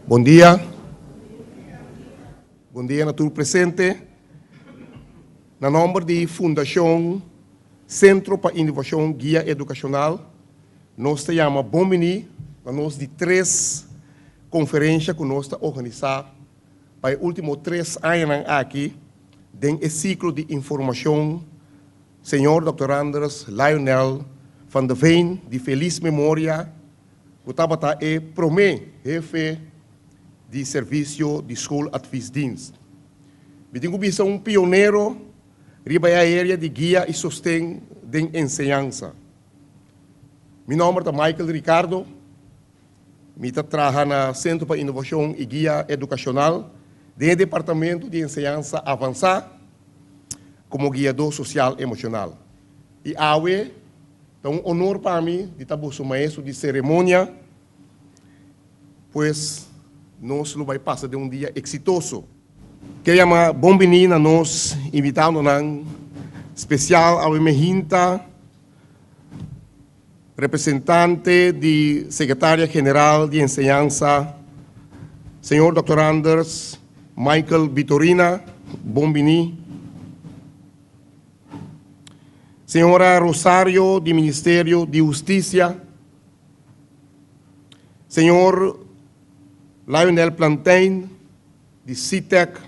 Bon dia. Bon dia na tur presente. Na nomber di Fundacion Centro pa Innovacion Guia Educacional, nos ta yama bon bini na nos di tres conferencia cu nos ta organisa pa e ultimo tres añanan aki den e ciclo di informacion Señor Dòkter Andres Lionel van de Veen di felis memoria ku tabata e promé hefe di servisio di Schooladviesdienst. Mi tin ku bisa un pionero riba e aerea di guia i sosten den enseñansa. Mi nòmber ta Michael Ricardo, mi ta traha na Sentro pa Inovashon i Guia Edukashonal den e Departamento di Enseñansa Avansá komo guiadó sosial emoshonal. I awe ta un honor pa mi di ta boso maestro di seremonia, pues nos lo bai pasa den un dia eksitoso. Ke yama bon bini na nos invitadonan spesial awe mehinta, representante di Sekretaria General di Enseñansa, señor Dòkter Anders Michael Bitorina, bon bini. Señora Rosario di Ministerio di Hustisia, señor Lionel Plantijn di SITEC,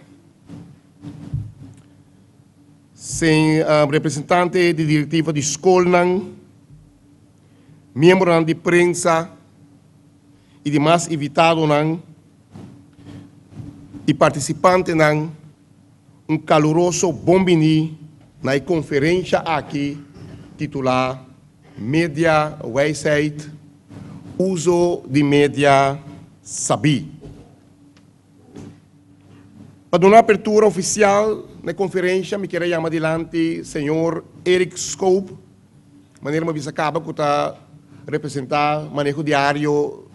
representante di direktiva di skolnan, miembronan di prensa i dimas invitadonan i partisipantenan un kaluroso bon bini na e konferensha aki titulá Media Wijsheid, Uso di Media Sabí. Pa duna apertura ofisial na e konferensha mi kier a yama dilanti señor Eric Scope, manera mi a bisa kaba ku ta representá maneho diario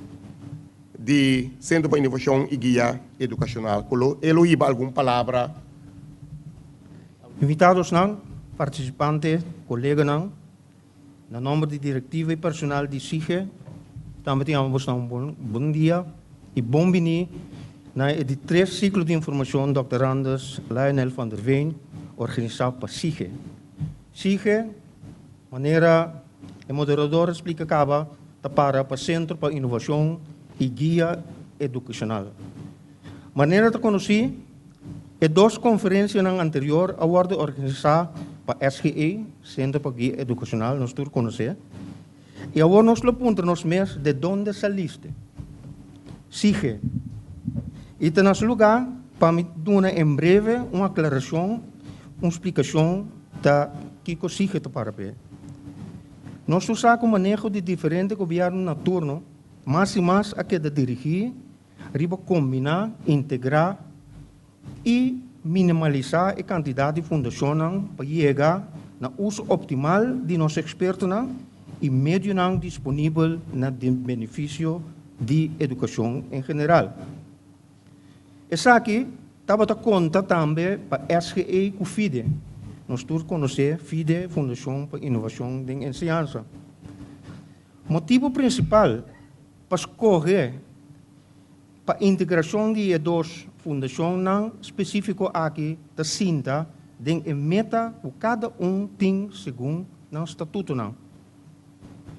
di Sentro pa Inovashon i Guia Edukashonal ku lo e lo hiba algun palabra. Invitadosnan, partisipante, koleganan, na nomber di direktiva i personal di SIGE tambe ta yama bosnan un bon bon dia i bon bini na e di tres siklo di informashon Dòkter Randers Lionel van der Veen organisá pa SIGE. SIGE, manera e moderador a splika kaba, ta para pa Sentro pa Inovashon i Guia Edukashonal. Manera ta konosí, e dos konferensianan anterior a wòrdu organisá pa SGE, Sentro pa Guia Edukashonal, nos tur konosé, i awor nos lo puntra nos mes de donde saliste? SIGE. I ta na su lugá pa mi duna en breve un aklarashon, un splikashon ta kiko SIGE ta para p'e. Nos tur sa ku maneho di diferente gobièrnu na turno mas i mas a keda dirigí riba kombiná, integrá i minimalisá e kantidat di fundashonnan pa yega na uso optimal di nos ekspertonan i medionan disponibel na benefisio di edukashon en general. Esaki tabata konta tambe pa SGE ku FIDE. Nos tur konosé FIDE, Fundashon pa Inovashon den Enseñansa. Motibu prinsipal pa skohe pa integrashon di e dos fundashonnan spesífiko aki ta sinta den e meta ku kada un tin segun nan statutonan.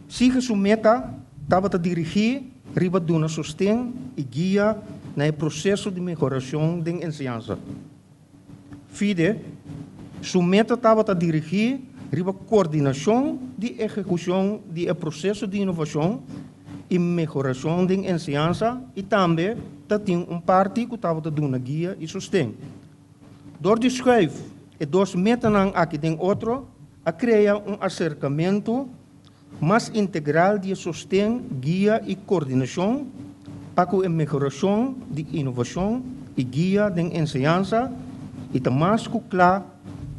Sige su meta tabata dirigí riba duna sosten i guia na e proseso di mehorashon den enseñansa. FIDE su meta tabata dirigí riba kordinashon di ehekushon di e proseso di inovashon i mehorashon den enseñansa i tambe ta tin un parti ku tabata duna guia i sosten. Dor di schuif e dos metanan aki den otro a krea un aserkamentu mas integral di e sosten, guia i kordinashon pa ku e mehorashon di inovashon i guia den enseñansa i ta mas ku kla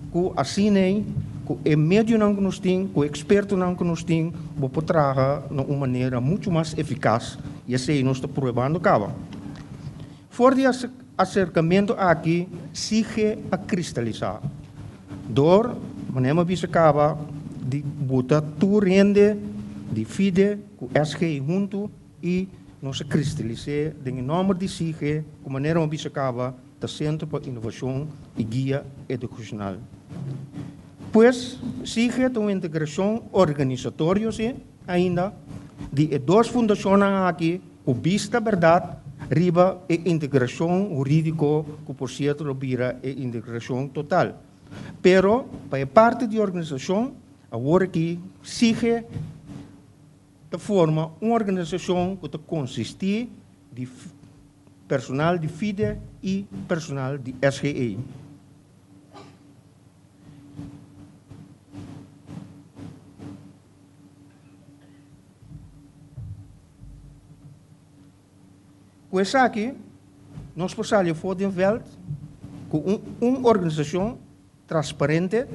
ku asin'ei ku e medionan ku nos tin, ku e ekspertonan ku nos tin, bo por traha na un manera muchu mas efikas i esei nos ta pruebando kaba. For di aserkamentu aki sige a kristalisá dor, manera mi a bisa kaba, di buta tur hende di FIDE ku SG huntu i nos a kristalis'é den e nòmber di SIGE ku manera mi a bisa kaba ta Sentro pa Inovashon i Guia Edukashonal. Pues, SIGE ta un integrashon organisatorio, sí, ainda, di e dos fundashonnan aki ku bista bèrdat riba e integrashon hurídiko ku por sierto lo bira e integrashon total. Pero pa e parti di organisashon awor aki SIGE ta forma un organisashon ku ta konsistí di personal di FIDE i personal di SGE. Ku esaki nos por sali afó den vèlt ku un un organisashon transparente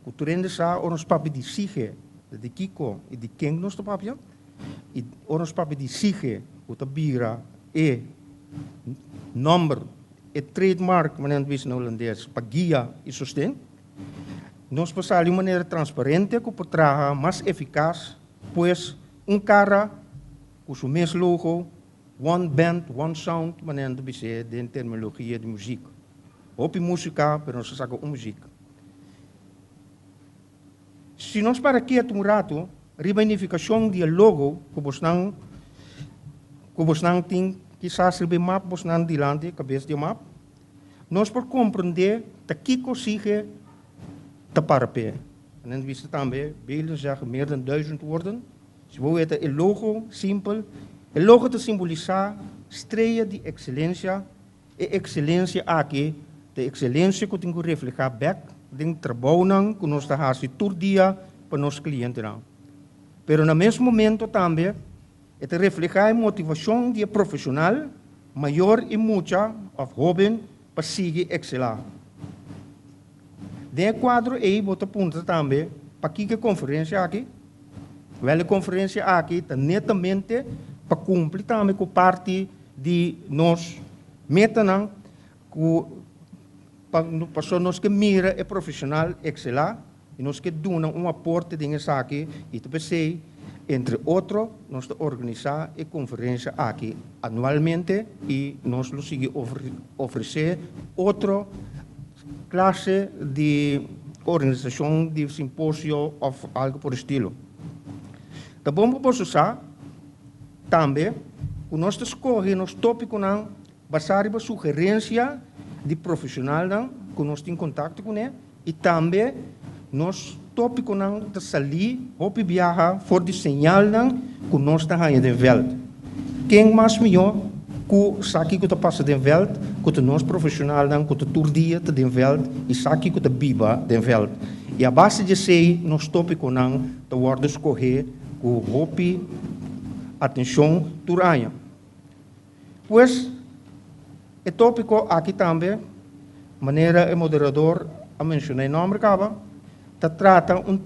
ku tur hende sa ora nos papia di SIGE di kiko i di ken nos ta papia i ora nos papia di SIGE ku ta bira e nòmber, e trademark manera nan ta bisa na hulandes pa guia i sosten. Nos por sali un manera transparente ku por traha mas efikas pues un kara ku su mes logo, one band, one sound, manera nan ta bis'é den terminologia di muzik. Hopi músika, pero nos ta saka un muzik. Si nos para ketu un ratu riba e nifikashon di e logo ku bosnan ku bosnan tin kisas riba e map bosnan dilanti, kabes di e map, nos por komprendé ta kiko sige ta para p'e. Nan ta bisa tambe, Beelden zeggen meer dan duizend woorden. Si bo weta e logo simpel, e logo ta simbolisá strea di ekselensia. E ekselensia aki ta e ekselensia ku tin ku reflehá bèk den trabounan ku nos ta hasi tur dia pa nos klientenan. Pero na mes momento tambe e ta reflehá e motivashon di e profeshonal, mayor i mucha òf hóben pa sigui ekselá. Den e kuadro ei bo ta puntra tambe pakiko e konferensia aki? Wèl e konferensia aki ta netamente pa kumpli tambe ku parti di nos metanan ku pa pasobra nos ke mira e profeshonal ekselá i nos ke duna un aporte den esaki i ta p'esei entre otro nos ta organisá e konferensia aki anualmente i nos lo sigui ofresé otro Klase di organisashon di simposio òf algu por estilo. Ta bon pa boso sa tambe ku nos ta skohe nos tópikonan basá riba sugerensia di profeshonalnan ku nos tin kontakto kuné i tambe nos tópikonan ta salí hopi biaha for di señalnan ku nos ta haña den vèlt. Ken mas mihó ku sa kiko ta pasa den vèlt ku ta nos profeshonalnan ku ta tur dia ta den vèlt i sa kiko ta biba den vèlt? I a base di esei nos tópikonan ta wòrdu skohé ku hopi atenshon tur aña. Pues, e tópiko aki tambe, manera e moderador a menshoná e nòmber kaba, ta trata un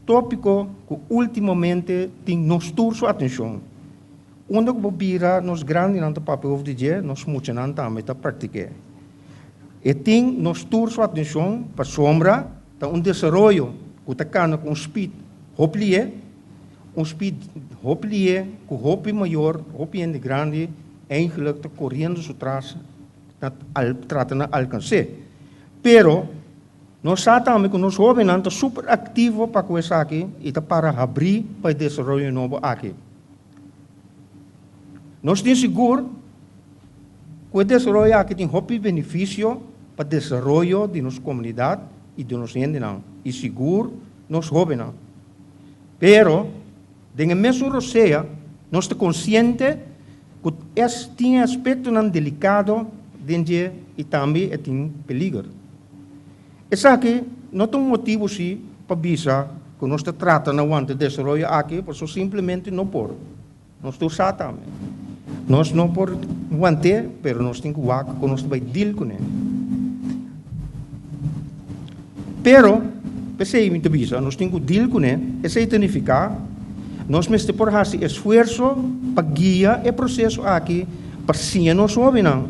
tópiko ku últimamente tin nos tur su atenshon. Unda ku bo bira nos grandinan ta papia over di dje, nos muchanan tambe ta praktik'é. E tin nos tur su atenshon pasobra ta un desaroyo ku ta kana ku un spit hopi lié, Un speed hopi lié ku hopi mayor, hopi hende grandi eigenlijk ta koriendo su tras na trata na alkans'é. Pero nos sa tambe ku nos hóbennan ta super aktivo pa ku esaki i ta para habrí pa e desaroyo nobo aki. Nos tin sigur ku e desaroyo aki tin hopi benefisio pa desaroyo di nos komunidat i di nos hendenan i sigur nos hóbennan. Pero, den e mesun rosea, nos ta konsiente ku es tin e aspektonan delikado den dje i tambe e tin peliger. Esaki no ta un motibu si pa bisa ku nos ta trata na wanta e desaroyo aki, pasobra simplemente no por. Nos tur sa tambe. Nos no por want'é, pero nos tin ku wak kon nos ta bai deal kuné. Pero, p'esei mi ta bisa, nos tin ku deal kuné, esei ta nifiká nos mester por hasi esfuerso pa guia e proseso aki pa siña nos hóbennan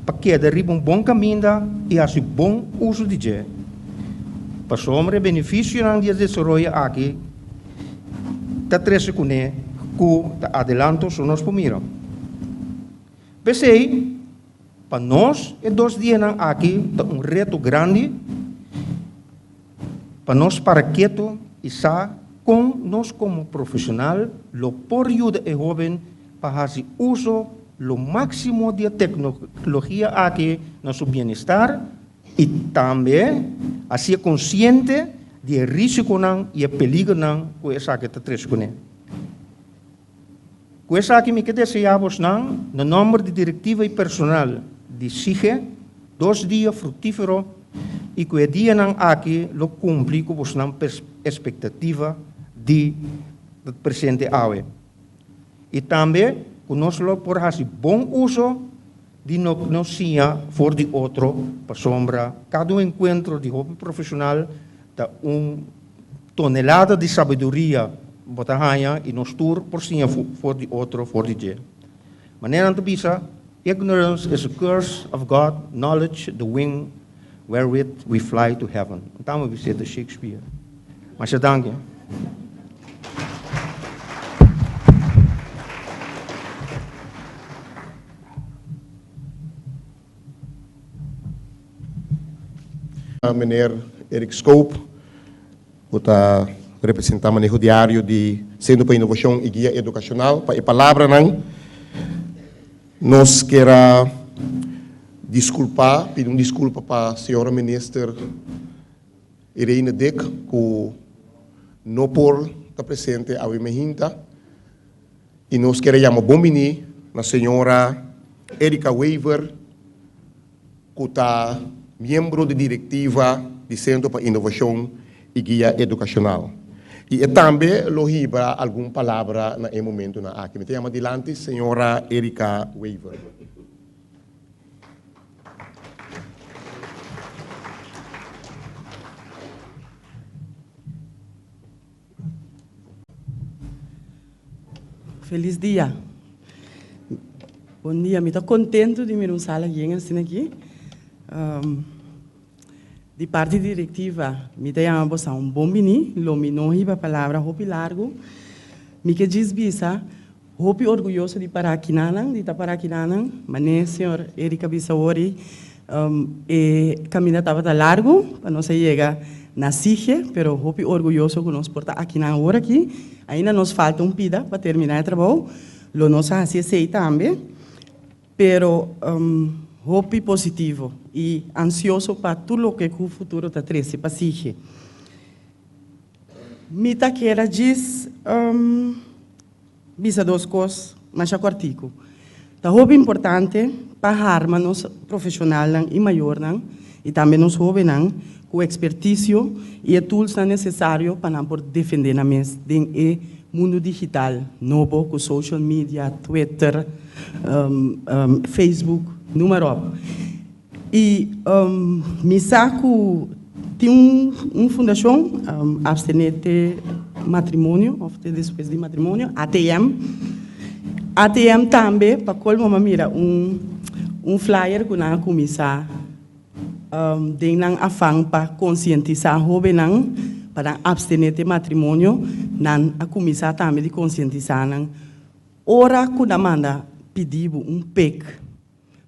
pa keda riba un bon kaminda i hasi bon uso di dje. Pasobra e benefisionan di e desaroyo aki ta trese kuné. ku ta adelanto so nos por mira. P'esei, pa nos e dos dianan aki ta un reto grandi pa nos para ketu i sa kon nos komo profeshonal lo por yuda e hóben pa hasi uso lo máksimo di e teknologia aki na su bienestar i tambe hasié konsiente di e risikonan i e peligernan ku esaki ta trese kuné. Ku esaki mi ke deseá bosnan, na nòmber di direktiva i personal di SIGE, dos dia fruktífero i ku e dianan aki lo kumpli ku bosnan espektativa di presente awe. I tambe ku nos lo por hasi bon uso di loke nos siña for di otro pasobra kada un enkuentro di hopi profeshonal ta un tonelada di sabiduria bo ta haña i nos tur por siña for di otro for di dje. Manera nan ta bisa, Ignorance is a curse of God, knowledge the wing wherewith we fly to heaven. Anto mi bisa ta Shakespeare. Masha danki. Meneer Eric Scope, ku ta representá maneho diario di Sentro pa Inovashon i Guia Edukashonal, pa e palabranan. Nos kier a diskulpá, pidi un diskulpa pa señora Minister Irene Dick ku no por ta presente awe mehinta. I nos kier a yama bon bini na señora Erika Wever ku ta miembro di direktiva di Sentro pa Inovashon i Guia Edukashonal. I e tambe lo hiba algun palabra na e momentunan aki. Mi ta yama dilanti señora Erika Wever. Felis dia. Bon dia. Mi ta contento di mira un sala yen asina aki. Di parti directiva mi ta yama boso un bon bini. Lo mi no hiba palabra hopi largo. Mi ke djis bisa hopi orguyoso di para akinanan, di ta para akinanan. Mane señor Eric a bisa awor e caminda tabata largo pa nos a yega na Sige, pero hopi orguyoso cu nos por ta akinan awor aki. Ainda nos falta un pida pa termina e trabou, lo nos a haci esey tambe, pero hopi positivo y ansioso pa tur loke cu futuro ta trece pa Sige. Mi ta keda djis Bisa dos kos masha kòrtiku. Ta hopi importante pa harma nos profeshonalnan i mayornan i tambe nos hóbennan ku ekspertisio i e toolsnan nesesario pa nan por defendé nan mes den e mundu digital nobo ku social media, Twitter, Facebook, noem maar op. I mi sa ku tin un fundashon, Abstener te Matrimonio òf te despues di matrimonio, ATM. ATM tambe pa kolmo mi a mira un un flyer ku nan a kuminsá den nan afan pa konsientisá hóbennan pa nan abstener te matrimonio, nan a kuminsá tambe di konsientisá nan ora ku nan manda pidi bo un pek.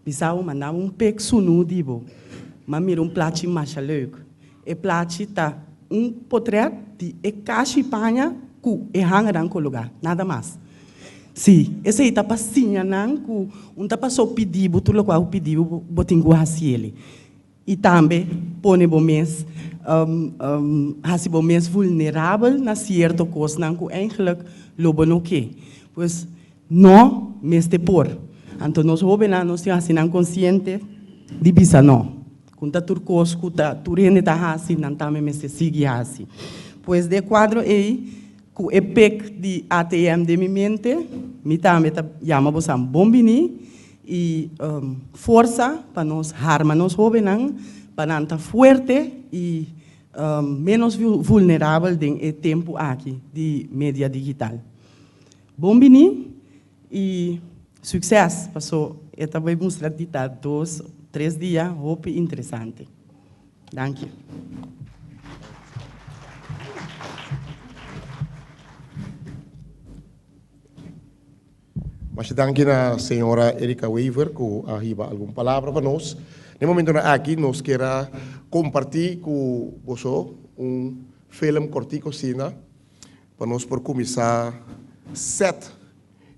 Bisa bo manda un pek sunu di bo. M'a mira un plachi masha leuk. E plachi ta un potret di e kashi paña ku e hangernan kologá, nada mas. Sí, esei ta pa siña nan ku un ta pasó pidi bo tur lokual ku pidi bo, bo tin ku hasi el'e. I tambe pone bo mes, hasi bo mes vulnerabel na sierto kosnan ku eigenlijk lo bo no ke. Pues, no mester por. Anto nos hóbennan nos tin hasi nan konsiente di bisa no. Ku ta tur kos ku ta tur hende ta hasi, nan tambe mester sigui hasi. Pues den e kuadro ei, ku e pek di ATM den mi mente, mi tambe ta yama bosan bon bini i forsa pa nos harma nos hóbennan pa nan ta fuerte i ménos vulnerabel den e tempu aki di media digital. Bon bini y succes paso e ta bay mustra di ta dos tres dia hopi interesante. Danki. Masha danki na señora Erika Wever ku a hiba algun palabra pa nos. Na e momentonan aki nos kier a kompartí ku boso un film kòrtiku asina pa nos por kuminsá sèt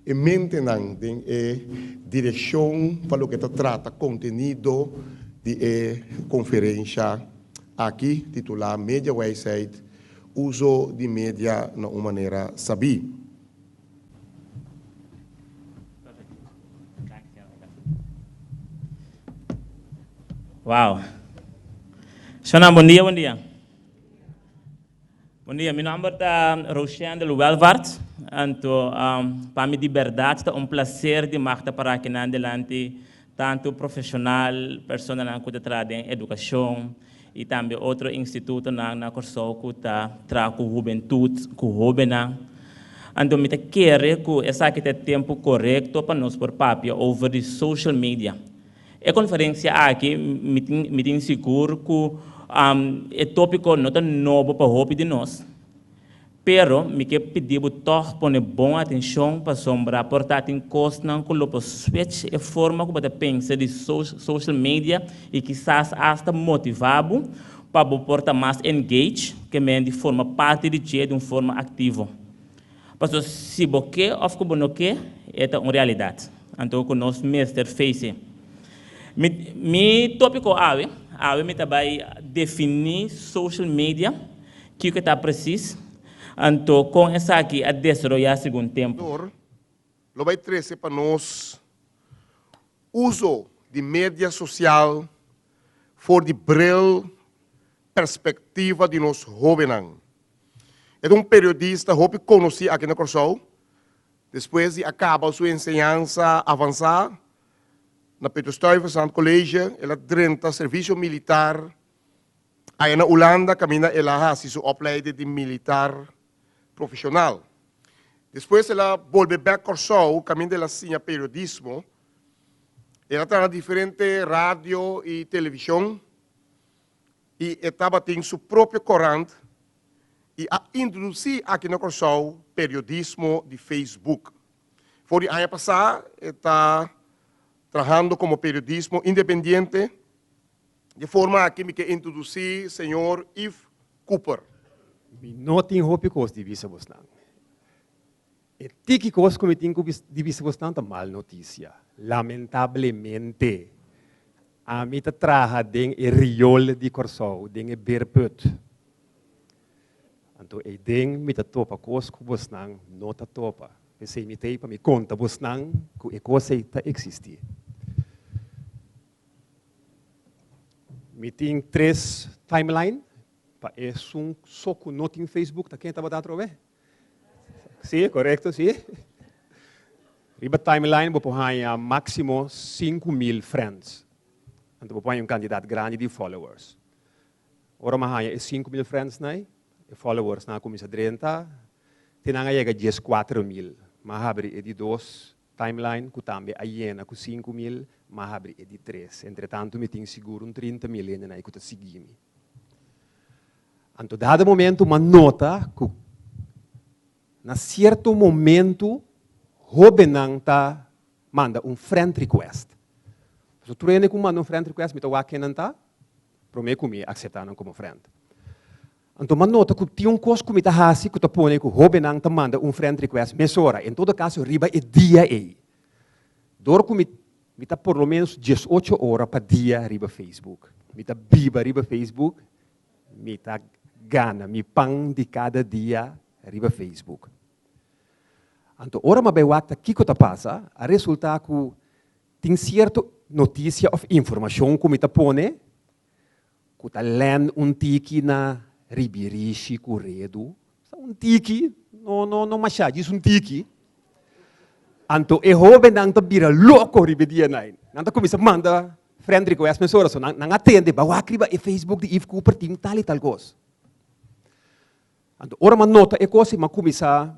e mentenan den e direkshon pa loke ta trata kontenido di e konferensha aki titulá Mediawijsheid, Uso di media na un manera sabí. Wow. Shona, bon dia, bon dia. Bon dia, mi nomber ta Roshendel Welvaart. Anto, um, pa mi di berdad ta un placer di mag ta para akinan dilanti tantu profesional, personanan ku ta traha den edukashon i tambe otro institutonan na Kòrsou ku ta traha ku hubentut, ku hóbennan. Anto mi ta kere ku esaki ta e tempu korekto pa nos por papia over di social media. E konferensia aki mi tin mi tin sigur ku e tópiko no ta nobo pa hopi di nos, pero mi ke pidi bo tòg pone bon atenshon pasobra por ta tin kosnan ku lo por switch e forma ku bo ta pensa di social media i kisas asta motivá bo pa bo por ta mas engage ke men di forma parti di dje di un forma aktivo. Pasobra si bo ke òf ku bo no ke, e ta un realidat. Anto ku nos mester face. Mi mi tópiko awe, awe mi ta bai definí social media, kiko e ta presis, anto kon esaki a desaroyá segun tempu. Dor lo bai trese pa nos uso di media sosial for di bril perspektiva di nos hóbennan. E ta un periodista hopi konosí aki na Kòrsou. Despues di a kaba su enseñansa avansá na Petrus Stuyvesant College, el a drenta servisio militar aya na Hulanda kaminda el a hasi su opleiding di militar profeshonal. Despues el a bolbe bèk Kòrsou kaminda el a siña periodismo. El a traha na diferente radio i televishon. I e tabatin su propio korant i a introdusí aki na Kòrsou periodismo di Facebook. For di aña pasá e ta trahando komo periodismo independiente. Di e forma aki mi ke introdusí señor Yves Cooper. Mi no tin hopi kos di bisa bosnan. E tiki kos ku mi tin ku di bisa bosnan ta mal notisia. Lamentablemente, ami ta traha den e riol di Kòrsou, den e beerput. Anto eiden mi ta topa kos ku bosnan no ta topa. P'esei mi ta ei pa mi konta bosnan ku e kos ei ta eksistí. Mi tin tres timeline pa esun so ku no tin Facebook. Ta ken tabata atrobe? Sí, korekto, sí. Riba timeline bo por haña máksimo 5000 friends. Anto bo por haña un kantidat grandi di followers. Ora mi a haña e 5000 friends nai, e followers nan a kuminsá drenta, te nan a yega 14000. Mi a habri e di dos timeline ku tambe a yena ku 5000, mi a habri e di tres. Entretantu mi tin sigur un 30000 hende nai ku ta sigui mi. Anto dado momento m'a nota ku na sierto momento hóbennan ta manda un friend request. Pasobra tur hende ku manda un friend request mi ta wak ken nan ta promé ku mi akseptá nan komo friend. Anto m'a nota ku tin un kos ku mi ta hasi ku ta pone ku hóbennan ta manda un friend request mesora, en todo kaso riba e dia ei. Dor ku mi Mi ta por lo menos diesocho ora pa dia riba Facebook. Mi ta biba riba Facebook, mi ta gana mi pan di kada dia riba Facebook. Anto ora mi a bai wak ta kiko ta pasa, a resulta ku tin sierto notisia òf informashon ku mi ta pone ku ta lèn un tiki na ribirishi ku redu. Sa un tiki, no no no mashá, djis un tiki. Anto e hóbennan ta bira loko riba e dianan. Nan ta kuminsá manda friend request mesora, so nan nan a tende, ba wak riba e Facebook di Yves Cooper tin tal i tal kos. Anto ora mi a nota e kos i mi a kuminsá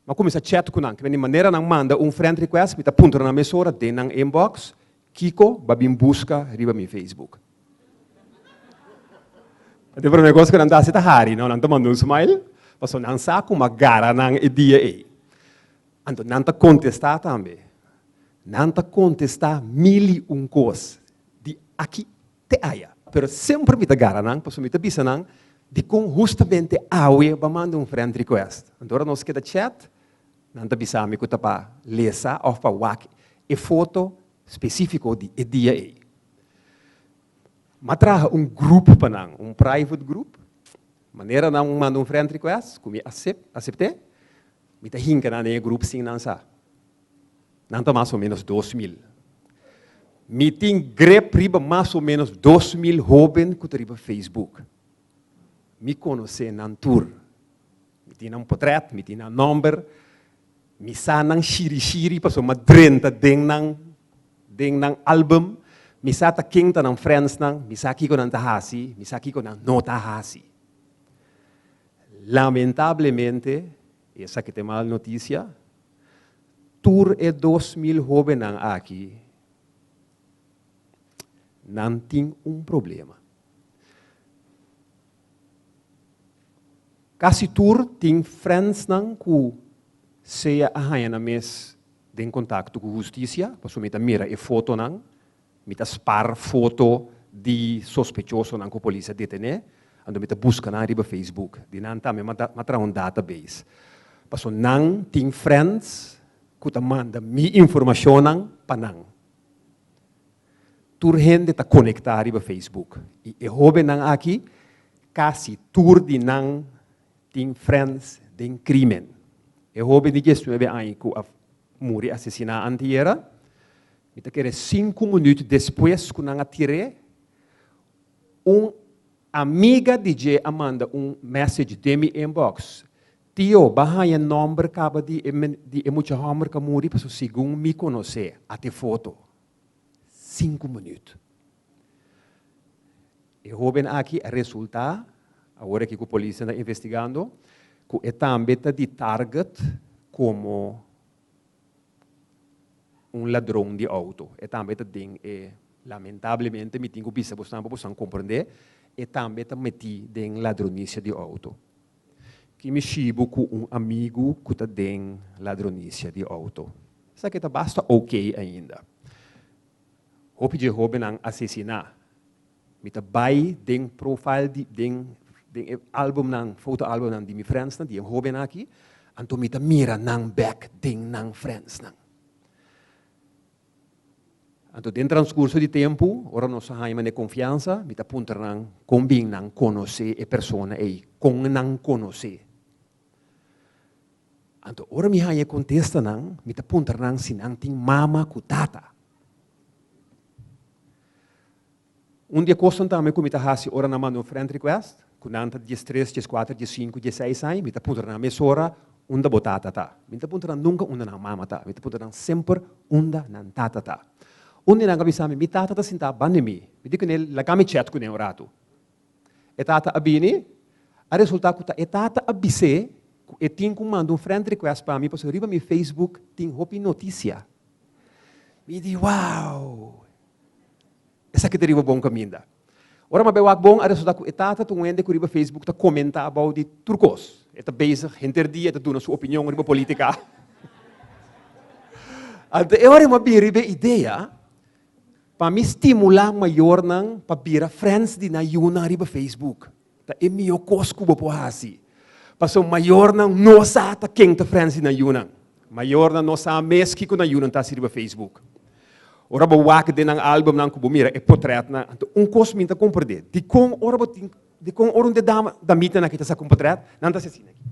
mi a kuminsá chat ku nan. Di manera nan manda un friend request mi ta puntra nan mesora den nan inbox kiko ba bin buska riba mi Facebook. Anto e prome kos ku nan ta hasi ta hari, no? Nan ta manda un smile pasobra nan sa ku mi a gara nan e dia ei. Anto nan ta kontestá tambe. Nan ta kontestá mil i un kos, di aki te aya. Pero semper mi ta gara nan, pasobra mi ta bisa nan dikon hustamente awe bo a manda un friend request. Anto ora nos keda chat, nan ta bisa mi ku ta pa lesa òf pa wak e foto spesífiko di e dia ei. M'a traha un grup pa nan, un private group. Manera nan manda un friend request ku mi asept'é, mi ta hinka nan den e grup sin nan sa. Nan ta mas o ménos 2000. Mi tin grip riba mas o ménos 2000 hóben ku ta riba Facebook. Mi konosé nan tur. Mi tin nan potrèt, mi tin nan nòmber, mi sa nan shiri-shiri pasobra mi a drenta den nan den nan album, mi sa ta ken ta nan friendsnan, mi sa kiko nan ta hasi, mi sa kiko nan no ta hasi. Lamentablemente, i esaki ta e mal notisia, tur e 2000 hóbennan aki nan tin un problema. Kasi tur tin friendsnan ku sea a haña nan mes den kontakto ku hustisia, pasobra mi ta mira e fotonan, mi ta spar foto di sospechosonan ku polis a detené, anto mi ta buska nan riba Facebook. Di nan tambe mi a traha un database, pasobra nan tin friends ku ta manda mi informashonnan pa nan. Tur hende ta konektá riba Facebook i e hóbennan aki kasi tur di nan tin friends den krímen. E hóben di diesnuebe aña ku a muri asesiná antiera, mi ta kere sinku minüt despues ku nan a tir'é, un amiga di dje a manda un message den mi inbox, Tio, ba haña nòmber kaba di e di e mucha hòmber ku a muri pasobra segun mi konosé a te foto. Sinku minüt. E hóben aki a resultá, awor aki ku polisnan ta investigando, ku e tambe ta di target komo un ladron di outo. E tambe ta den e, lamentablemente mi tin ku bisa bosnan pa bosnan komprendé, e tambe ta metí den ladronisia di outo. Ki mi shibu ku un amigu ku ta den ladronisia di outo. Esaki ta basta ok ainda. Hopi dje hóbennan asesiná. Mi ta bai den profile di den den e albumnan, foto albumnan di mi friendsnan, di e hóbennan aki, anto mi ta mira nan bèk den nan friendsnan. Anto den transcurso di tempu, ora nos a haña manera confiansa, mi ta puntra nan con bin nan conoce e persona ei, con nan conoce. Anto ora mi haña e contestanan, mi ta puntra nan si nan tin mama cu tata. Un di e cosnan tambe cu mi ta haci ora nan manda un friend request, cu nan ta 13, 14, 15, 16 aña, mi ta puntra nan mesora unda bo tata ta. Mi no ta puntra nan nunca unda nan mama ta, mi ta puntra nan semper unda nan tata ta. Un di nan a bisa mi, mi tata ta sinta banda di mi. Mi di cunel, laga mi chat cune un ratu. E tata a bini, a resulta cu ta e tata a bis'é cu e tin cu manda un friend request pa mi pasobra riba mi Facebook tin hopi noticia. Mi di, wow! Esaki ta riba bon kaminda. Ora mi a bai wak bon, a resulta ku e tata ta un hende ku riba Facebook ta komentá abou di tur kos. E ta bezig henter dia, e ta duna su opinion riba politika. Anto e ora mi a bin riba e idea pa mi stimulá mayornan pa bira friends di nan yunan riba Facebook. Ta e mihó kos ku bo por hasi. Pasobra mayornan no sa ta ken ta friends di nan yunan. Mayornan no sa mes kiko nan yunan ta hasi riba Facebook. Ora bo wak den nan albumnan ku bo mira e potrètnan, anto un kos mi ta komprendé, dikon ora bo tin, dikon ora un di e dama, damitanan aki ta saka un potrèt, nan ta hasi asina aki.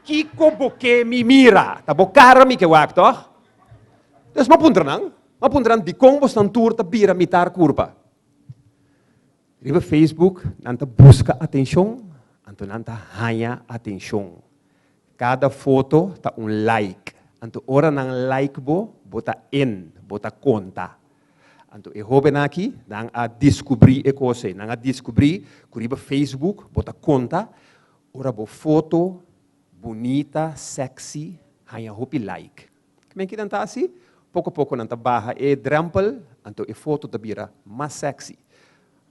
Kiko bo ke mi mira? Ta bo kara mi ke wak, tòg? Dus mi a puntra nan, mi a puntra nan dikon bosnan tur ta bira mitar kurpa. Riba Facebook nan ta buska atenshon, anto nan ta haña atenshon. Kada foto ta un like. Anto ora nan like bo, bo ta in, bo ta konta. Anto e hóbennan aki, nan a diskubrí e kos ei. Nan a diskubrí ku riba Facebook bo ta konta ora bo foto bunita, sexy, haña hopi like. Kimen ki nan ta hasi? Poko poko nan ta baha e drempel, anto e foto ta bira mas sexy.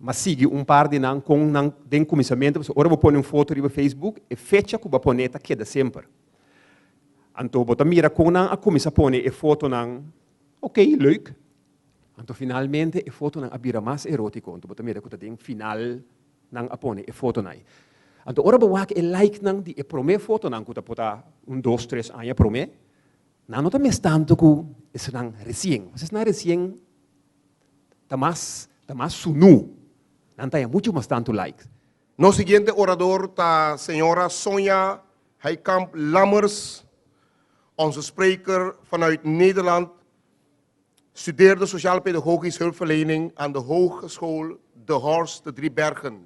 M'a sigui un par di nan kon nan den kuminsamentu, pasobra ora bo pone un foto riba Facebook, e fecha ku bo a pone ta keda semper. Anto bo ta mira kon nan a kuminsá pone e fotonan, ok, leuk. Anto finalmente e fotonan a bira mas erótiko. Anto bo ta mira ku ta den final nan a pone e fotonan ei. Anto ora bo wak e likenan di e promé fotonan ku ta por ta un dos, tres aña promé, nan no ta mes tantu ku esnan resien. Pasobra esnan resien ta mas ta mas sunú. Nan ta haña muchu mas tantu like. Nos siguiente orador ta señora Sonja Heikamp Lammers, onze spreker vanuit Nederland, studeerde sociaal-pedagogisch hulpverlening aan de Hogeschool De Horst te Driebergen.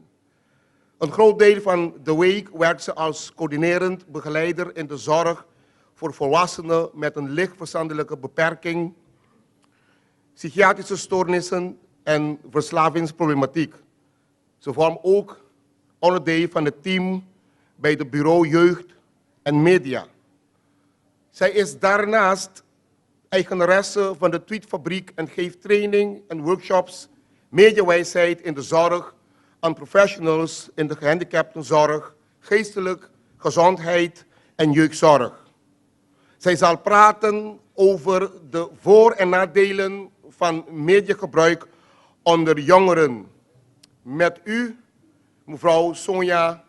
Een groot deel van de week werkt ze als coördinerend begeleider in de zorg voor volwassenen met een licht verstandelijke beperking, psychiatrische stoornissen en verslavingsproblematiek. Ze vormt ook onderdeel van het team bij de Bureau Jeugd en Media. Zij is daarnaast eigenaresse van de Tweetfabriek en geeft training en workshops mediawijsheid in de zorg aan professionals in de gehandicaptenzorg, geestelijk gezondheid en jeugdzorg. Zij zal praten over de voor- en nadelen van mediagebruik onder jongeren. Met u, mevrouw Sonja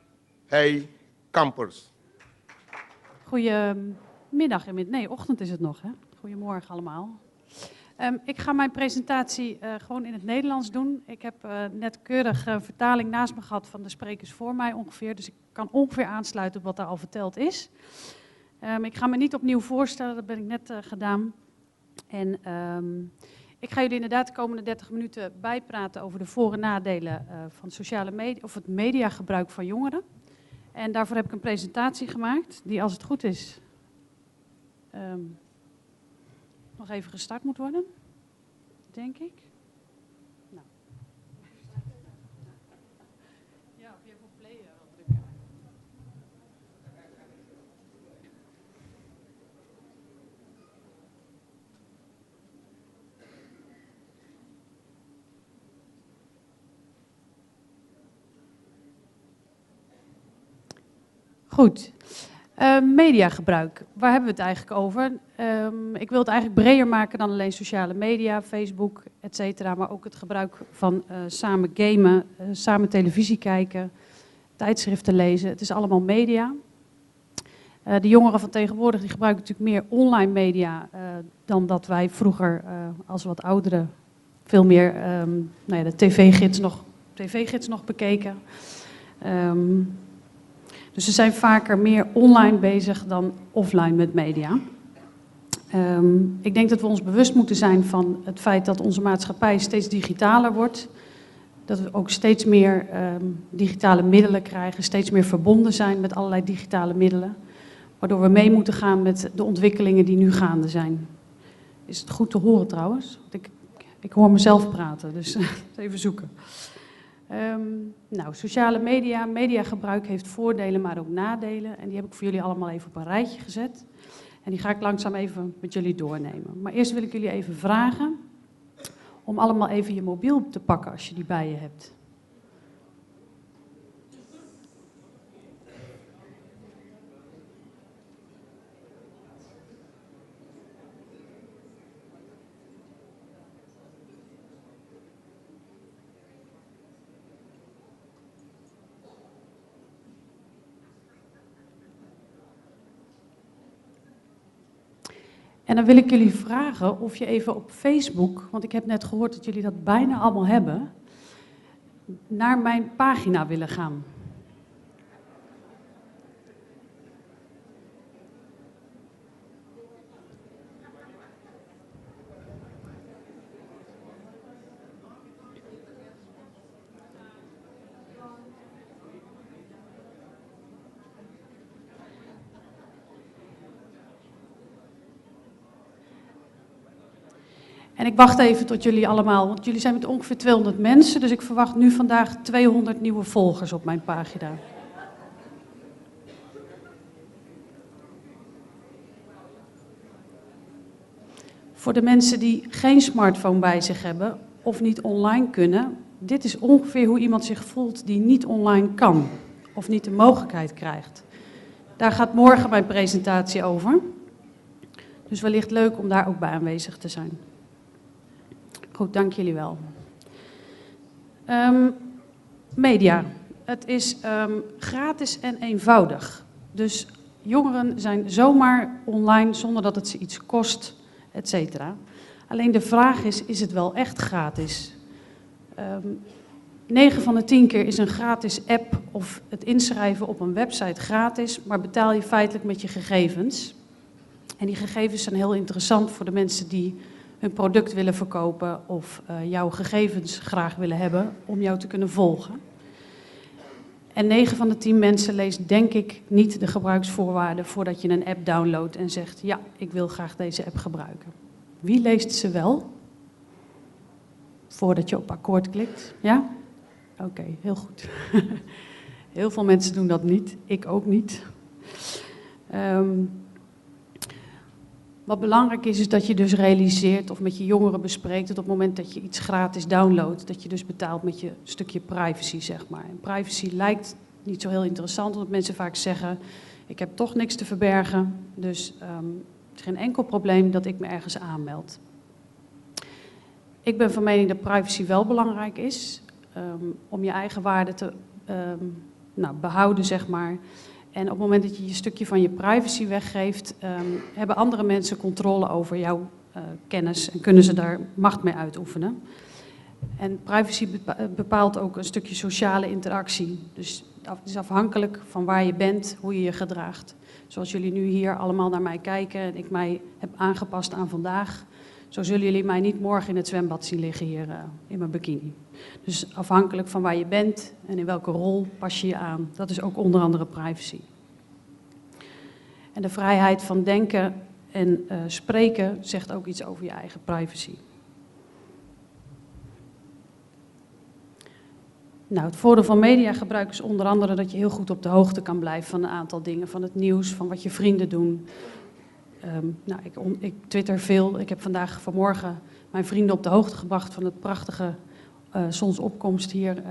Heij Kampers. Goedemiddag, nee, ochtend is het nog, hè? Goedemorgen allemaal. Ik ga mijn presentatie gewoon in het Nederlands doen. Ik heb net keurig een vertaling naast me gehad van de sprekers voor mij ongeveer. Dus ik kan ongeveer aansluiten op wat daar al verteld is. Ik ga me niet opnieuw voorstellen, dat ben ik net gedaan. En ik ga jullie inderdaad de komende 30 minuten bijpraten over de voor- en nadelen van sociale media, of het mediagebruik van jongeren. En daarvoor heb ik een presentatie gemaakt, die als het goed is nog even gestart moet worden, denk ik. Nou. Ja, of je even op play wil drukken. Goed. Mediagebruik, waar hebben we het eigenlijk over? Ik wil het eigenlijk breder maken dan alleen sociale media, Facebook, et cetera, maar ook het gebruik van samen gamen, samen televisie kijken, tijdschriften lezen. Het is allemaal media. De jongeren van tegenwoordig die gebruiken natuurlijk meer online media dan dat wij vroeger als wat ouderen veel meer de tv-gids nog bekeken. Dus ze zijn vaker meer online bezig dan offline met media. Ik denk dat we ons bewust moeten zijn van het feit dat onze maatschappij steeds digitaler wordt. Dat we ook steeds meer digitale middelen krijgen, steeds meer verbonden zijn met allerlei digitale middelen. Waardoor we mee moeten gaan met de ontwikkelingen die nu gaande zijn. Is het goed te horen trouwens? Want ik hoor mezelf praten, dus even zoeken. Sociale media, mediagebruik heeft voordelen, maar ook nadelen. En die heb ik voor jullie allemaal even op een rijtje gezet. En die ga ik langzaam even met jullie doornemen. Maar eerst wil ik jullie even vragen om allemaal even je mobiel te pakken als je die bij je hebt. En dan wil ik jullie vragen of je even op Facebook, want ik heb net gehoord dat jullie dat bijna allemaal hebben, naar mijn pagina willen gaan. En ik wacht even tot jullie allemaal, want jullie zijn met ongeveer 200 mensen, dus ik verwacht nu vandaag 200 nieuwe volgers op mijn pagina. Voor de mensen die geen smartphone bij zich hebben of niet online kunnen, dit is ongeveer hoe iemand zich voelt die niet online kan of niet de mogelijkheid krijgt. Daar gaat morgen mijn presentatie over. Dus wellicht leuk om daar ook bij aanwezig te zijn. Goed, dank jullie wel. Media. Het is gratis en eenvoudig. Dus jongeren zijn zomaar online zonder dat het ze iets kost, et cetera. Alleen de vraag is, is het wel echt gratis? 9 van de 10 keer is een gratis app of het inschrijven op een website gratis, maar betaal je feitelijk met je gegevens. En die gegevens zijn heel interessant voor de mensen die hun product willen verkopen of jouw gegevens graag willen hebben om jou te kunnen volgen. En 9 van de 10 mensen leest denk ik niet de gebruiksvoorwaarden voordat je een app downloadt en zegt ja, ik wil graag deze app gebruiken. Wie leest ze wel? Voordat je op akkoord klikt, ja? Oké, heel goed. Heel veel mensen doen dat niet, ik ook niet. Wat belangrijk is, is dat je dus realiseert of met je jongeren bespreekt dat op het moment dat je iets gratis downloadt, dat je dus betaalt met je stukje privacy. En privacy lijkt niet zo heel interessant, omdat mensen vaak zeggen, ik heb toch niks te verbergen, dus het is geen enkel probleem dat ik me ergens aanmeld. Ik ben van mening dat privacy wel belangrijk is, om je eigen waarde te behouden. En op het moment dat je je stukje van je privacy weggeeft, hebben andere mensen controle over jouw kennis en kunnen ze daar macht mee uitoefenen. En privacy bepaalt ook een stukje sociale interactie. Dus het is afhankelijk van waar je bent, hoe je je gedraagt. Zoals jullie nu hier allemaal naar mij kijken en ik mij heb aangepast aan vandaag, zo zullen jullie mij niet morgen in het zwembad zien liggen hier in mijn bikini. Dus afhankelijk van waar je bent en in welke rol pas je je aan. Dat is ook onder andere privacy. En de vrijheid van denken en spreken zegt ook iets over je eigen privacy. Het voordeel van mediagebruik is onder andere dat je heel goed op de hoogte kan blijven van een aantal dingen. Van het nieuws, van wat je vrienden doen. Ik twitter veel. Ik heb vandaag vanmorgen mijn vrienden op de hoogte gebracht van het prachtige zonsopkomst hier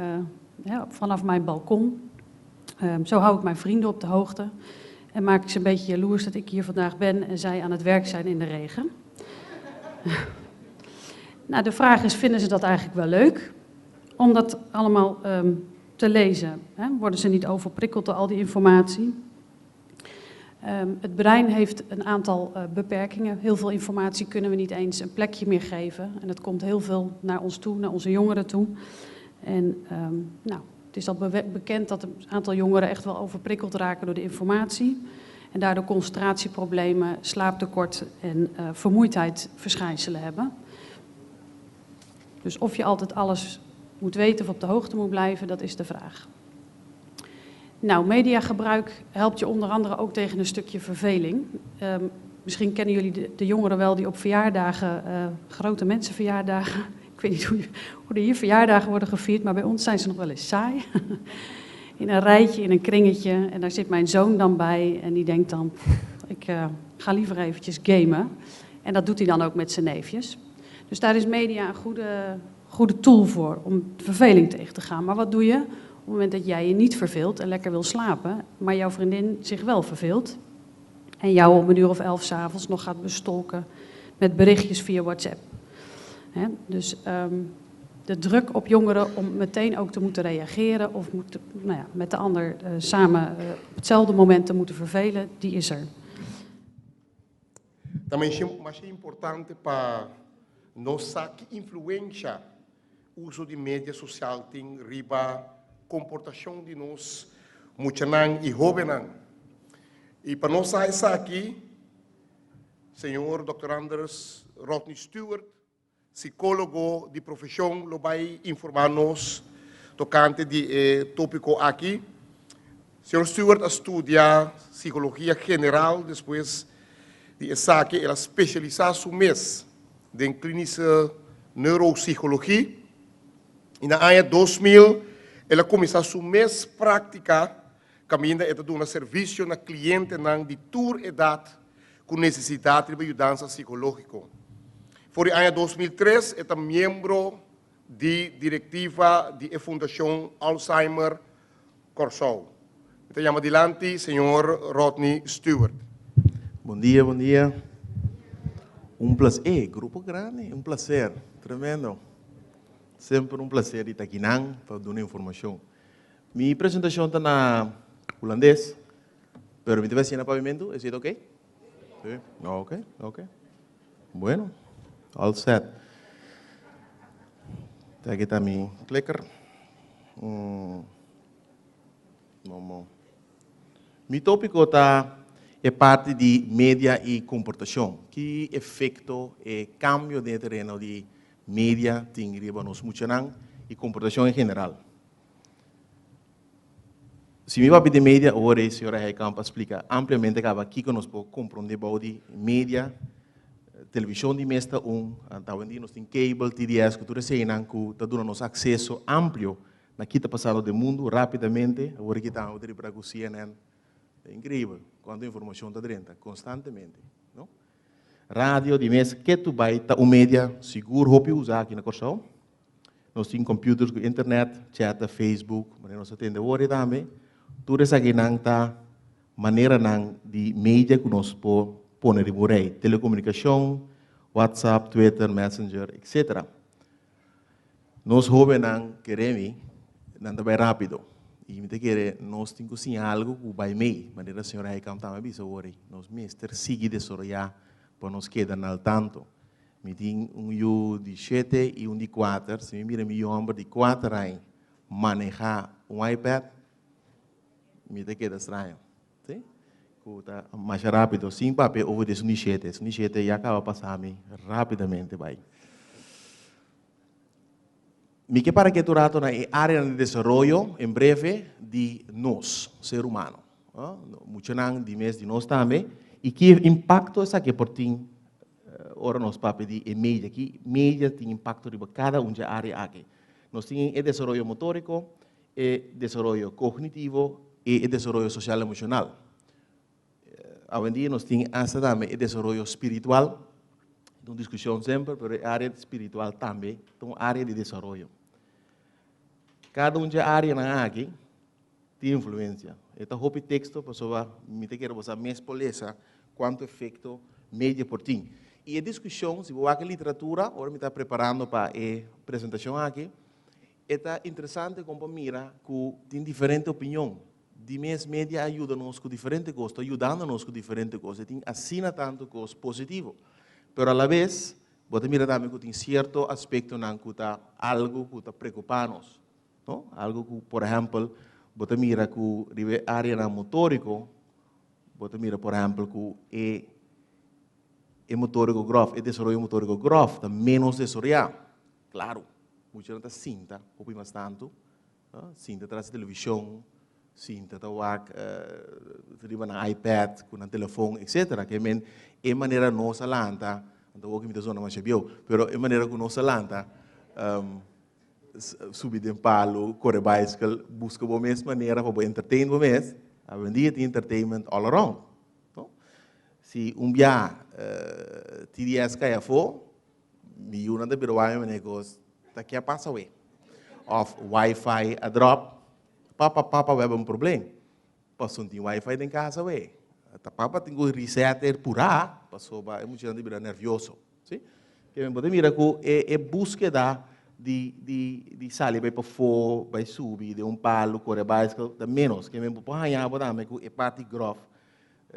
vanaf mijn balkon. Zo hou ik mijn vrienden op de hoogte en maak ik ze een beetje jaloers dat ik hier vandaag ben en zij aan het werk zijn in de regen. De vraag is, vinden ze dat eigenlijk wel leuk om dat allemaal te lezen? Hè? Worden ze niet overprikkeld door al die informatie? Het brein heeft een aantal beperkingen. Heel veel informatie kunnen we niet eens een plekje meer geven. En dat komt heel veel naar ons toe, naar onze jongeren toe. En het is al bekend dat een aantal jongeren echt wel overprikkeld raken door de informatie. En daardoor concentratieproblemen, slaaptekort en vermoeidheidsverschijnselen hebben. Dus of je altijd alles moet weten of op de hoogte moet blijven, dat is de vraag. Mediagebruik helpt je onder andere ook tegen een stukje verveling. Misschien kennen jullie de jongeren wel die op verjaardagen, grote mensenverjaardagen. Ik weet niet hoe er hier verjaardagen worden gevierd, maar bij ons zijn ze nog wel eens saai. In een rijtje, in een kringetje. En daar zit mijn zoon dan bij en die denkt dan, ik ga liever eventjes gamen. En dat doet hij dan ook met zijn neefjes. Dus daar is media een goede tool voor om de verveling tegen te gaan. Maar wat doe je op het moment dat jij je niet verveelt en lekker wil slapen, maar jouw vriendin zich wel verveelt en jou om een uur of 11 's avonds nog gaat bestolken met berichtjes via WhatsApp. Hè? Dus de druk op jongeren om meteen ook te moeten reageren of met de ander samen op hetzelfde moment te moeten vervelen, die is er. Tambe mas importante pa nos sa ki influensia uso di media sosial tin riba komportashon di nos muchanan i hóbennan. I pa nos sa esaki, señor dokter Anders Rodney Stewart, sikólogo di profeshon, lo bai informá nos tokante di e tópiko aki. Señor Stewart a studia psikologia general, despues di esaki el a spesialisá su mes den klinische neuropsychologie. I na aña 2000 el a kuminsá su mes práktika kaminda e ta duna servisio na klientenan di tur edat ku nesesidat riba yudansa psikológiko. For di aña 2003 e ta miembro di direktiva di e Fundashon Alzheimer Kòrsou. Mi ta yama dilanti señor Rodney Stewart. Bon dia, bon dia. Un placer, eh, grupo grandi, un placer, tremendo. Semper un placer di ta akinan pa duna informacion. Mi presentacion ta na Hulandes, pero mi ta bay haci na Papiamento, is it okay? Sí, ok, ok. Bueno, all set. Aki ta mi clicker. Momo. Mi tópiko ta e parti di media i komportashon. Ki efekto e kambio den e tereno di media tin riba nos muchanan i komportashon en general? Si mi papia di media, awor e señora Heikamp a splika ampliamente kaba kiko nos por komprondé bou di media. Televishon di mes ta un, anto awendia nos tin cable, TDS, ku tur eseinan ku ta duna nos akseso amplio Na ki ta pasando den mundu rapidamente, awor aki ta abo ta ripara ku CNN, ta inkreibel kuantu informashon ta drenta konstantemente, no? Radio di mes ketu bai ta un media sigur hopi usa aki na Kòrsou. Nos tin computers ku internet, chat ta Facebook, manera nos ta tende awor tambe. Tur esakinan ta maneranan di media ku nos por pone riba un rei, telekomunikashon, WhatsApp, Twitter, Messenger, etcetera. Nos hóbennan kere mi, nan ta bai rápido. I mi ta kere nos tin ku siña algu ku bai mei, manera señor Heikamp tambe a bisa awor ei. Nos mester sigui desaroyá pa nos keda na al tanto. Mi tin un yu di shete i un di kuater. Si mi mira mi yu hòmber di kuater aña manehá un iPad, mi ta keda straño. Sí? Ku ta masha rápido, sin papia over di esun di shete. Esun di shete ya kaba pasa mi rápidamente bai. Mi ke para ketu rato na e áreanan di desaroyo en breve di nos, ser humano. Muchanan di mes di nos tambe. I ki impakto esaki por tin ora nos papia di e media? Ki media tin impakto riba kada un dje área aki? Nos tin e desaroyo motóriko, e desaroyo kognitivo i e desaroyo sosial emoshonal. Awendia nos tin asta tambe e desaroyo spiritual, ta un diskushon semper, pero e área spiritual tambe ta un área di desaroyo. Kada un dje áreanan aki tin influensia. E ta hopi teksto pasobra mi ta kere bo sa mes por lesa kuantu efekto media por tin. I e diskushon, si bo wak e literatura, ora mi ta preparando pa e presentashon aki, E ta interesante kon pa mira ku tin diferente opinion. Di mes media a yuda nos ku diferente kos, ta yudando nos ku diferente kos. E tin asina tantu kos positivo. Pero alabes bo ta mira tambe ku tin sierto aspektonan ku ta algu ku ta preokupá nos, no? Algu ku, por ehèmpel, bo ta mira ku riba e áreanan motóriko, bo ta mira por ehèmpel ku e e motóriko gròf, e desaroyo motóriko gròf ta ménos desaroyá. Claro, muchanan ta sinta hopi mas tantu, sinta tras di television, sinta ta wak riba nan iPad ku nan telefon etcetera. Ke men e manera nos a lanta, anto awor mi ta zona masha bieu, pero e manera ku nos a lanta subi den palu, kore baiskel, buska bo mes manera pa bo entertain bo mes, awendia tin entertainment all around, no? Si un bia TDS kai afó, Mi yunan ta bira wak mi manera kos ta ke a pasa awe. Of wifi a drop. Papa, papa, we hebben un probleem. Pasobra no tin wifi den kas awe. Ta papa tin ku reset e purá pasobra e muchanan ta bira nervioso. Si? Ke men bo ta mira ku e e búskeda di di di sali bai pafó, bai subi den un palu, kore baiskel ta ménos. Ke men bo por haña bo tambe ku e parti gròf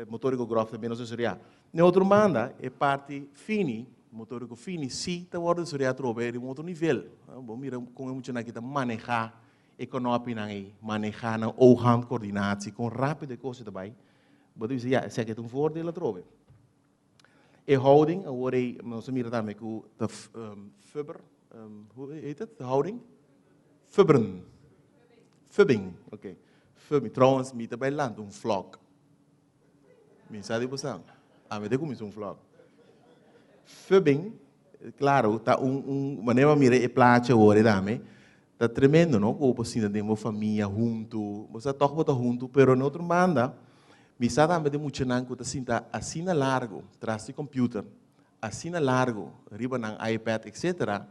Motorico grof ta menos desaroyá. Na e otro banda, e parti fini, motorico fini, sí ta wòrdu desaroyá atrobe riba un otro nivel. Bo mira kon e muchanan aki ta manehá e kònòpinan ei, manehá nan oog-hand-coördinatie, kon rápido e kos ta bai. Bo ta bisa, ya, esaki ta un voordeel atrobe. E houding, awor ei nos a mira tambe ku ta fubber, hoe heet het, de houding? Fubberen. Fubbing, oké. Fubbing, trouwens mi ta bai lanta un vlog. Mi sa di bo sa, ami ta kuminsá un vlog. Fubbing, klaro, ta un, un, manera bo a mira e plachi awor ei tambe, ta tremendo no, ku bo por sinta den bo famia huntu, bo sa tòg bo ta huntu, pero na otro banda, Mi sa tambe di muchanan ku ta sinta asina largu tras di computer, asina largu riba nan iPad etcetera,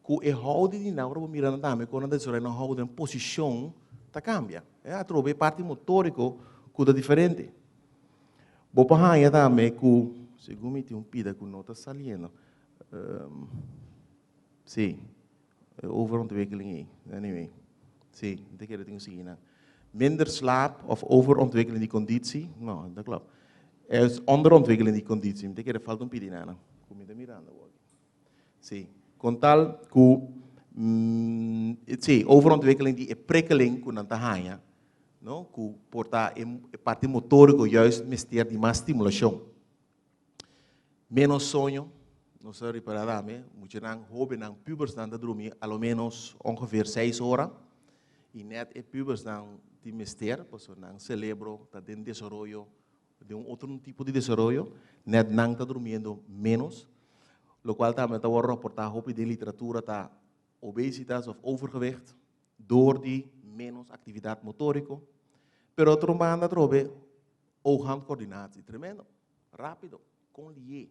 ku e houding di nan, ora bo mira nan tambe kon nan ta desaroya nan houding, nan posishon ta kambia. E atrobe e parti motoriko ku ta diferente. Bo por haña tambe ku. Segun mi tin un pida ku no ta saliendo. Um, sí, overontwikkeling ei. Anyway, sí, mi ta kere tin ku sigui nan. Minder slaap of overontwikkeling di conditie? No, dat klopt. Es onderontwikkeling di conditie. Mi ta kere falta un pidi nan. Ku mi ta mirando awor. Sí, kon tal ku, sí, overontwikkeling di e prikkeling ku nan ta haña, no, ku por ta e parti motoriko juist mester di mas stimulashon. Menos soño, nos a ripará tambe, muchanan, hóbennan, pubersnan ta drumi a lo menos ongeveer seis ora, i nèt e pubersnan tin mester, pasobra nan selebro ta den desaroyo Den un otro tipo di desaroyo, net nan ta durmiendo menos, locual tambe ta worde raporta hopi den literatura ta obesitas of overgewicht door di menos actividad motorico. Pero otro banda atrobe oog-handcoördinatie, tremendo, rapido, con lié.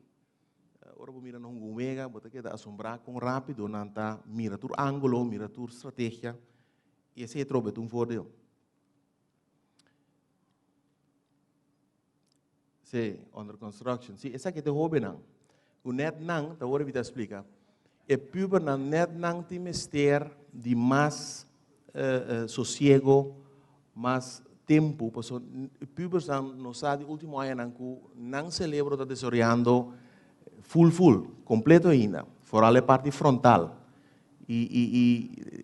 Ora bo mira nan hunga un wega, bo ta keda asombrá con rapido nan ta mira tur angulo, mira tur strategia, y esey atrobe ta un voordeel. Sí, under construction. Sí, esaki ta e hóbennan. Ku nèt nan, ta ora mi ta splika, e pubernan nèt nan tin mester di mas sosiego, mas tempu, pasobra e pubersnan no sa di último añanan ku nan selebro ta desaroyando ful ful, kompleto ainda, foral e parti frontal. I i i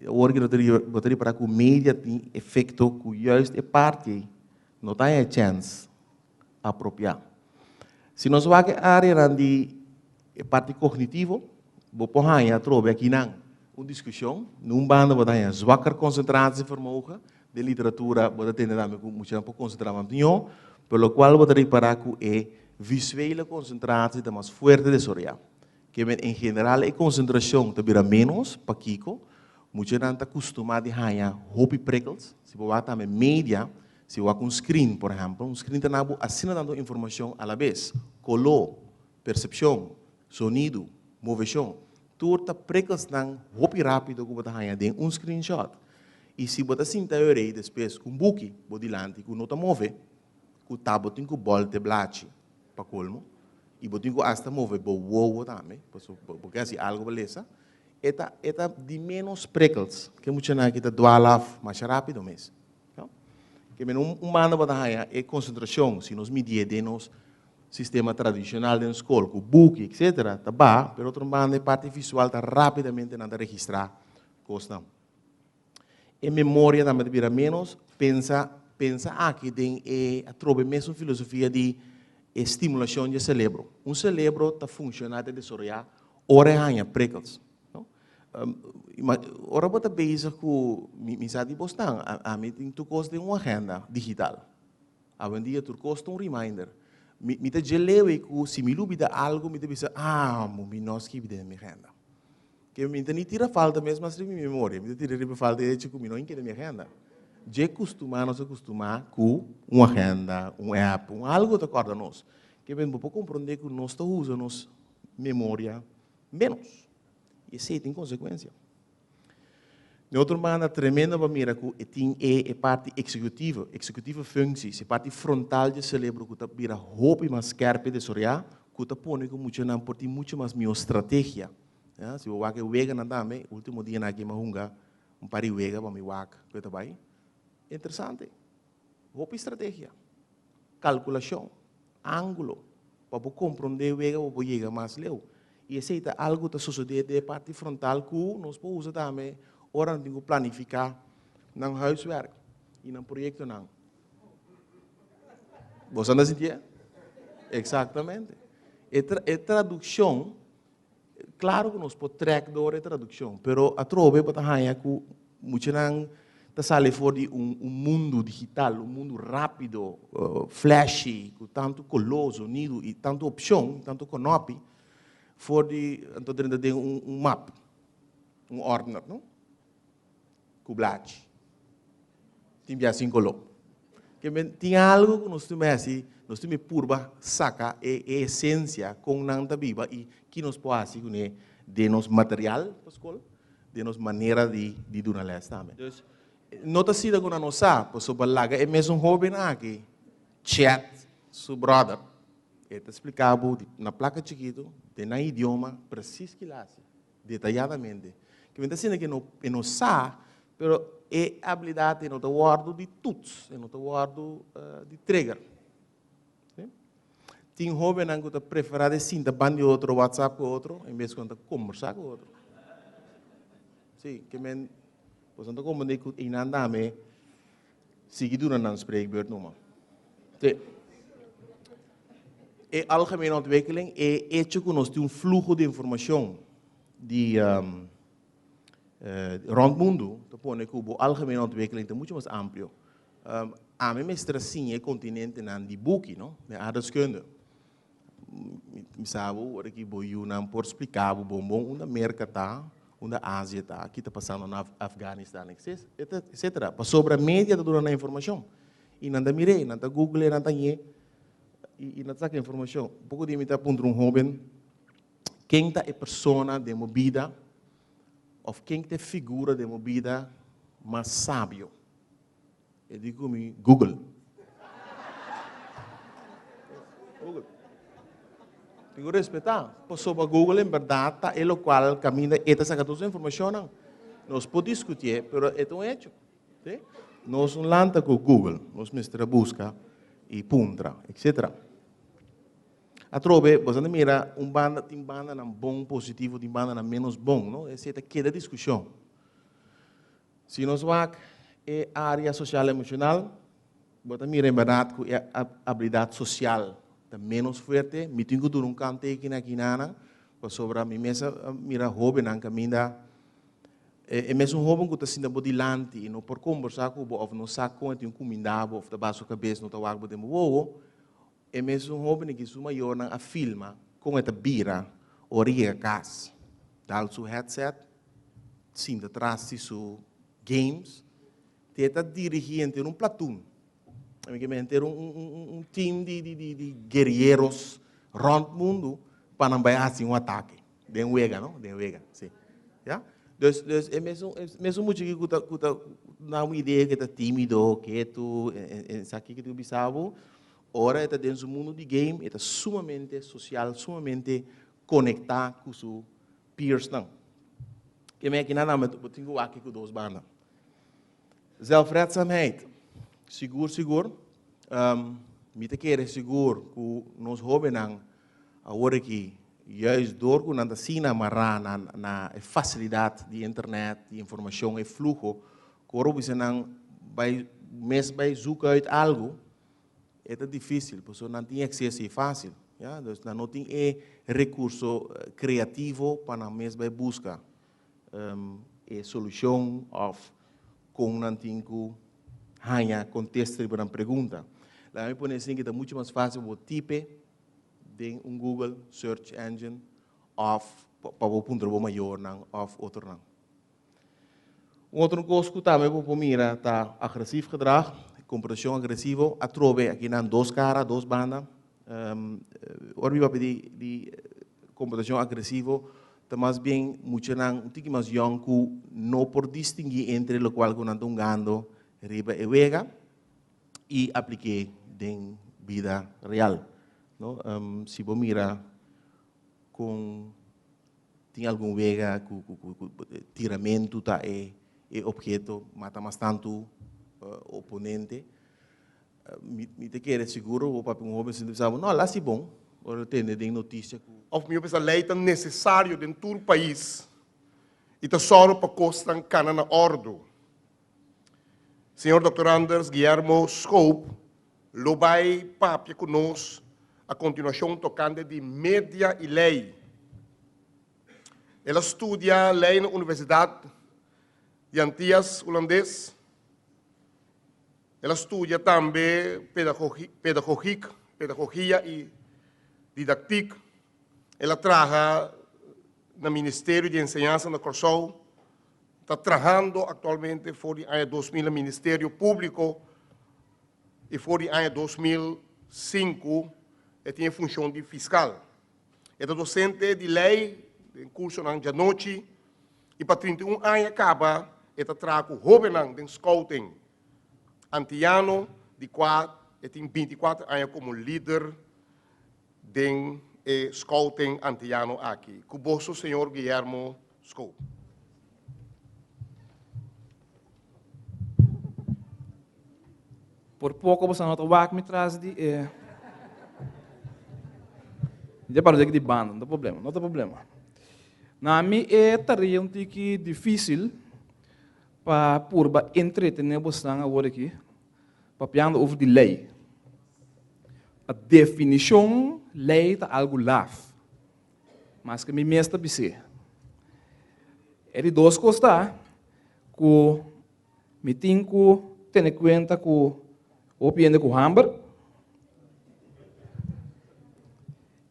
awor ki bo ta ripará ku media tin efekto ku juist e parti ei no ta haña e chèns apropiá. Si nos wak e áreanan di e parti kognitivo, bo por haña atrobe akinan un diskushon. Na un banda bo ta haña zwakker concentratievermogen, den literatura bo ta tende tambe ku muchanan por konsentrá mas mihó, pero lokual bo ta ripará ku e visuele konsentratie ta mas fuerte desaroyá. Ke men en general e konsentrashon ta bira ménos, pakiko? Muchanan ta kustumá di haña hopi prikkels. Si bo wak tambe media, si bo wak un screen, por ehèmpel, un screen ta na bo asina tantu informashon alabes, koló, persepshon, sonidu, moveshon. Tur ta prikkelsnan hopi rápido ku bo ta haña den un screenshot. I si bo ta sinta yorei despues ku un buki bo dilanti ku no ta move, ku ta bo tin ku bòlt'e blachi pa kolmo, i bo tin ku asta move bo wowo tambe, pasobra bo ke hasi algu pa lesa, e ta e ta di ménos prikkels ke muchanan aki ta dwal af masha rápido mes. No? Ke men un un banda bo ta haña e konsentrashon, si nos midié den nos sistema tradishonal den skol ku buki etsetera ta baha, pero otro banda e parti visual ta rápidamente nan ta registrá kosnan. E memoria tambe ta bira menos. Pensa, pensa aki den e atrobe mesun filosofia di e stimulacion dje celebro. Un celebro ta funciona, ta desaroya ora e haña prikkels, no? Ora bo ta bezig cu, mi, mi sa di bosnan, ami tin tur cos den un agenda digital. Awendia tur cos ta un reminder. Mi, mi ta dje lewe cu si mi lubida algo mi ta bisa, ah, mi no a skibi den mi agenda. Ke mi ta ni tira falta mes mas riba mi memoria, mi ta tira riba falta e hecho ku mi no inkeda mi agenda. Dje kustumá nos a kustumá ku un agenda, un app, un algu ta kòrda nos. Ke men bo por komprondé ku nos ta usa nos memoria ménos. I esei tin konsekuensia. Di otro banda tremendo pa mira ku e tin e e parti eksekutivo, executieve functies, e parti frontal dje selebro ku ta bira hopi mas skèrp i desaroyá, ku ta pone ku muchanan por tin muchu mas mihó strategia. Ya, si bo wak e weganan tambe, ultimo dianan aki mi a hunga un par di wega pa mi wak ku e ta bai. Interesante. Hopi strategia, kalkulashon, ángulo, pa bo komprondé wega pa bo yega mas leu. I esei ta algu ta sosodé den e parti frontal ku nos por usa tambe ora nan tin ku planifiká nan huiswerk i nan proyektonan. Bo sa sintié? Eksaktamente. E e tradukshon, klaro ku nos por trèk dor e tradukshon, pero atrobe bo ta haña ku muchanan ta sali for di un un mundu digital, un mundu rápido, flashy, ku tantu koló, zonido i tantu opshon, tantu kònòpi, for di anto drenta den un un map, un òrdner, no? Ku blachi. Tin bia sin koló. Ke men tin algu ku nos tin hasi, nos tin purba saka e e esensia kon nan ta biba i ki nos por hasi kuné den nos material pa skol, den nos manera di di duna lès tambe. Dus no ta asina ku nan no sa, pasobra laga e mesun hóben aki chat su bròder. E ta splika bo na plaka chikitu, den nan idioma, presis ki el hasi, detayadamente. Ke men ta asina ke no e no sa, pero e abilidat e no ta wòrdu di toets, e no ta wòrdu di trigger. Tin hóbennan ku ta preferá di sinta ban di otro, whatsapp ku otro, en bes ku nan ta kombersá ku otro. Sí, ke men, boso no ta komprendé ku einan tambe sigui duna nan spreekbeurt numa. Sí. E algemene ontwikkeling, e echo ku nos tin un fluho di informashon di rònt mundu, ta pone ku bo algemene ontwikkeling ta muchu mas amplio. Ami mester a siña e kontinentenan di buki, no? Den aardrijkskunde. Mi sa bo ora ki bo yunan por splika bo bon bon unda Merka ta, unda Asia ta, ki ta pasando na Afganistan, etcetera. Pasobra media ta duna nan informashon. I nan ta mir'é, nan ta google, nan ta ñe, i nan ta saka informashon. Poko di mi ta puntra un hoben, ken ta e persona den bo bida, òf ken ta e figura den bo bida mas sabio? E di ku mi Google. Google. Tin ku respetá, pasobra Google en bèrdat ta e lokual kaminda e ta saka tur su informashonnan. Nos por diskutié, pero e ta un hecho. Sí? Nos no lanta ku Google, nos mester a buska i puntra, etcetera. Atrobe, bo ta mira un banda tin bandanan bon positivo, tin bandanan ménos bon, no? Esei ta keda diskushon. Si nos wak e área sosial emoshonal, bo ta mira en bèrdat ku e abilidat sosial ta ménos fuerte. Mi tin ku duna un kanteken aki nanan, pasobra mi mes a mira hóbennan kaminda e mesun hóben ku ta sinta bo dilanti i no por kombersá ku bo òf no sa kon e tin kuminda bo òf ta baha su kabes no ta wak bo den bo wowo, e mesun hóben aki su mayornan a filma kon e ta bira ora e yega kas. Dal su headset, sinta tras di su games, te ta dirigí henter un platoon, henter un team di guerrieros rònt mundu pa nan bai hasi un atake den wega, no? Den wega, si. Ya? Dus, dus e mesun, e mesun mucha ku ta, ku ta na un idea ku ta tímido, ketu, en sa kiko ta bisa bo, ora e ta den su mundu di game, e ta sumamente sosial, sumamente konektá ku su peersnan. Ke men akinan nan bo tin ku wak ku dos banda. Zelfredzaamheid. Sigur sigur mi ta kere sigur ku nos hobennan awor aki juist dor ku nan ta asina amará na na e fasilidat di internet, di informashon, e fluho, ku ora bo bisa nan bai mes bai zoek uit algu, E ta difícil, pasobra nan tin acceso i fácil, ya. Dus nan no tin e recurso creativo pa nan mes bai busca e solucion of con nan tin cu haña contesta riba nan pregunta. Laga mi pone asin cu ta mucho mas fácil pa bo type den un Google search engine of pa bo puntra bo mayornan of otronan. Un otro kos ku tambe bo por mira ta agresief gedrag, komportashon agresivo. Atrobe akinan dos kara, dos banda. Ora mi papia di di komportashon agresivo ta mas bien muchanan un tiki mas yòn ku no por distinguí entre lokual ku nan ta hungando riba e wega i aplik'é den bida real, no. Si bo mira kon Tin algun wega ku tiramentu ta e obheto, mata mas tantu oponente. Mi ta kere sigur bo papia un hoben sinti bisa bo, no, al hasi bon, ora el tende den notisia ku. Òf mihó bisa lei ta nesesario den tur pais i ta sòru pa kosnan kana na òrdu. Señor Dòkter Anders Guillermo Schoop lo bai papia ku nos a kontinuashon tokante di media i lei. El a studia lei na Universidat di Antias Hulandes. El a studia tambe pedagogiek, pedagogia i didaktiek. El a traha na Ministerio di Enseñansa na Kòrsou. Ta trahando aktualmente for di aña 2000 na Ministerio Públiko i for di aña 2005 e tin e funshon di fiskal. E ta dosente di lei den kursonan djanochi i pa 31 aña kaba e ta traha ku hóbennan den scouting antiano di kua e tin 24 aña komo lider. den e scouting Antiyano aki. Ku boso señor Guillermo Scoop. Por poko boso no ta wak mi tras di e. Mi ta parse di banda, no ta problema, no ta problema. Na mi e tarea un tiki difícil pa purba entretené bosnan awor aki, papiando over di lei. Pa definishon, lei ta algu laf. Maske mi mes ta bis'é. E di dos kos ta ku mi tin ku tene kuenta ku hopi hende ku hamber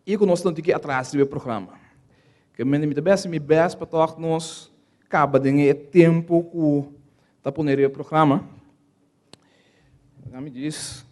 i ku nos ta un tiki atras riba e programa. Ke mi ta bes mi bes pa tòg nos kaba den e tempu ku ta pone riba e programa. Mi djis.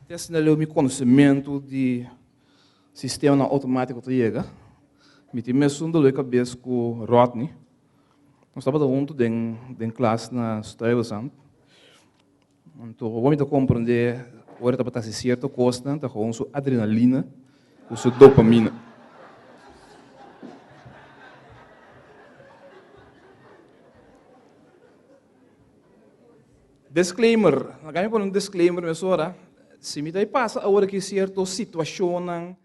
Te asina leu mi konosementu di sistemanan outomátiko ta yega. Mi tin mesun dolor di kabes ku Rodney. Nos tabata huntu den den klas na Stuyvesant. Anto awor mi ta komprendé ora e tabata hasi sierto kosnan ta gewoon su adrenalina ku su dopamina. Disclaimer, laga mi pone un disclaimer mesora, si mi ta pasa awor aki sierto situashonnan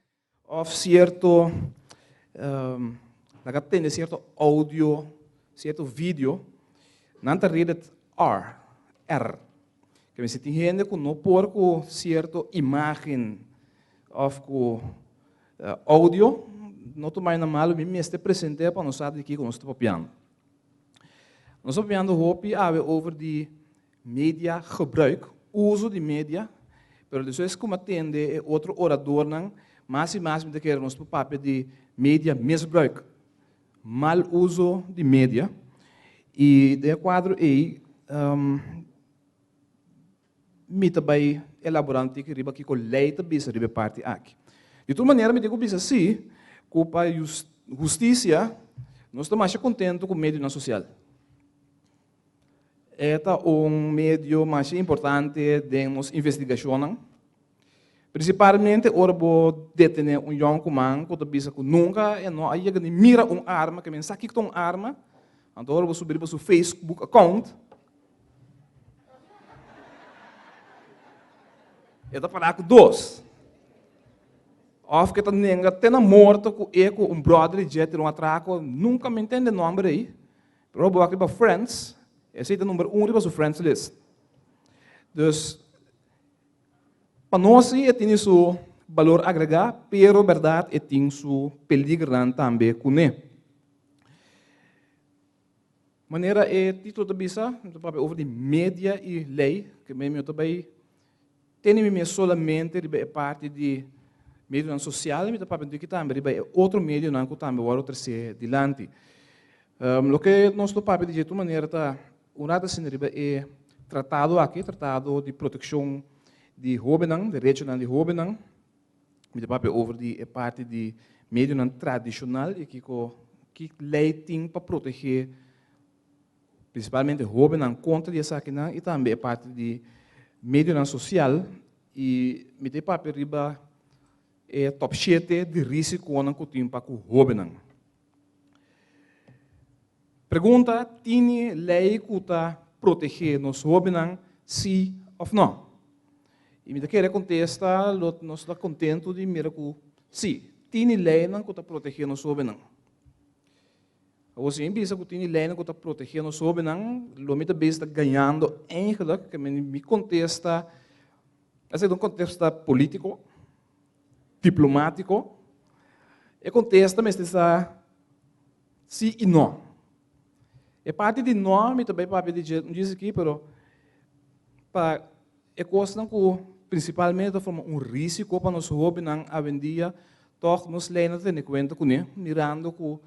Of cierto, laga tende cierto audio, cierto video, nan ta rated R, R. Ke mester tin hende ku no por ku cierto imagen of ku audio, no tuma na malo, mi mester present'é pa nos sa di kiko nos ta papiando. Nos ta papiando hopi awe over di Media gebruik, uso di media, pero despues ku mi a tende e otro oradornan, mas i mas mi ta kere nos por papia di media misbruik, mal uso di media, i den e kuadro ei mi ta bai elaborá un tiki riba kiko lei ta bisa riba e parti aki. Di tur manera mi tin ku bisa si ku pa hustisia nos ta masha kontentu ku medionan sosial. E ta un medio masha importante den nos investigashonnan. Prinsipalmente ora bo detené un yònkuman ku ta bisa ku nunka e no a yega di mira un arma, ke men sa kiko ta un arma, anto ora bo subi riba su Facebook account, e ta pará ku dos. Òf ke ta nenga te na morto ku e ku un bròder di dje tira un atrako, nunka mi ntende nòmber ei. Pero bo wak riba friends, esei ta number un riba su friends list. Dus, pa nos si e tini su balor agregá, pero bèrdat e tin su peligernan tambe kuné. Manera e título ta bisa, mi ta papia over di media i lei, ke mi no ta bai tene mi mes solamente riba e parti di medionan sosial, mi ta papia un tambe riba e otro medionan ku tambe wòrdu tresé dilanti. Loke nos lo papia di dje tur manera ta un rato asina riba e tratado aki, tratado di protekshon di hóbennan, derechonan di hóbennan. Mi ta papia over di e parti di medionan tradishonal i kiko ki lei tin pa protegé Principalmente hobennan contra di esakinan y tambe e parti di medionan social y mi ta papia riba e top shete di risiconan cu tin pa cu hobennan. Pregunta, Tini ley cu ta protege nos hobennan si of no? Y mi ta kere contesta lo nos ta contento di mira cu si, tini leynan cu ta protege nos hobennan. Awor si mi bisa ku tin di leinan ku ta protegé nos hóbennan, lo mi ta bisa ta gañando eigenlijk, ke mi kontesta esei ta un kontesta polítiko, diplomátiko. E kontesta mester sa sí i no. E parti di no mi ta bai papia di dje un djis aki, pero pa e kosnan ku prinsipalmente ta forma un risiko pa nos hóbennan awendia, tòg nos leinan ta tene kuenta kuné, mirando ku.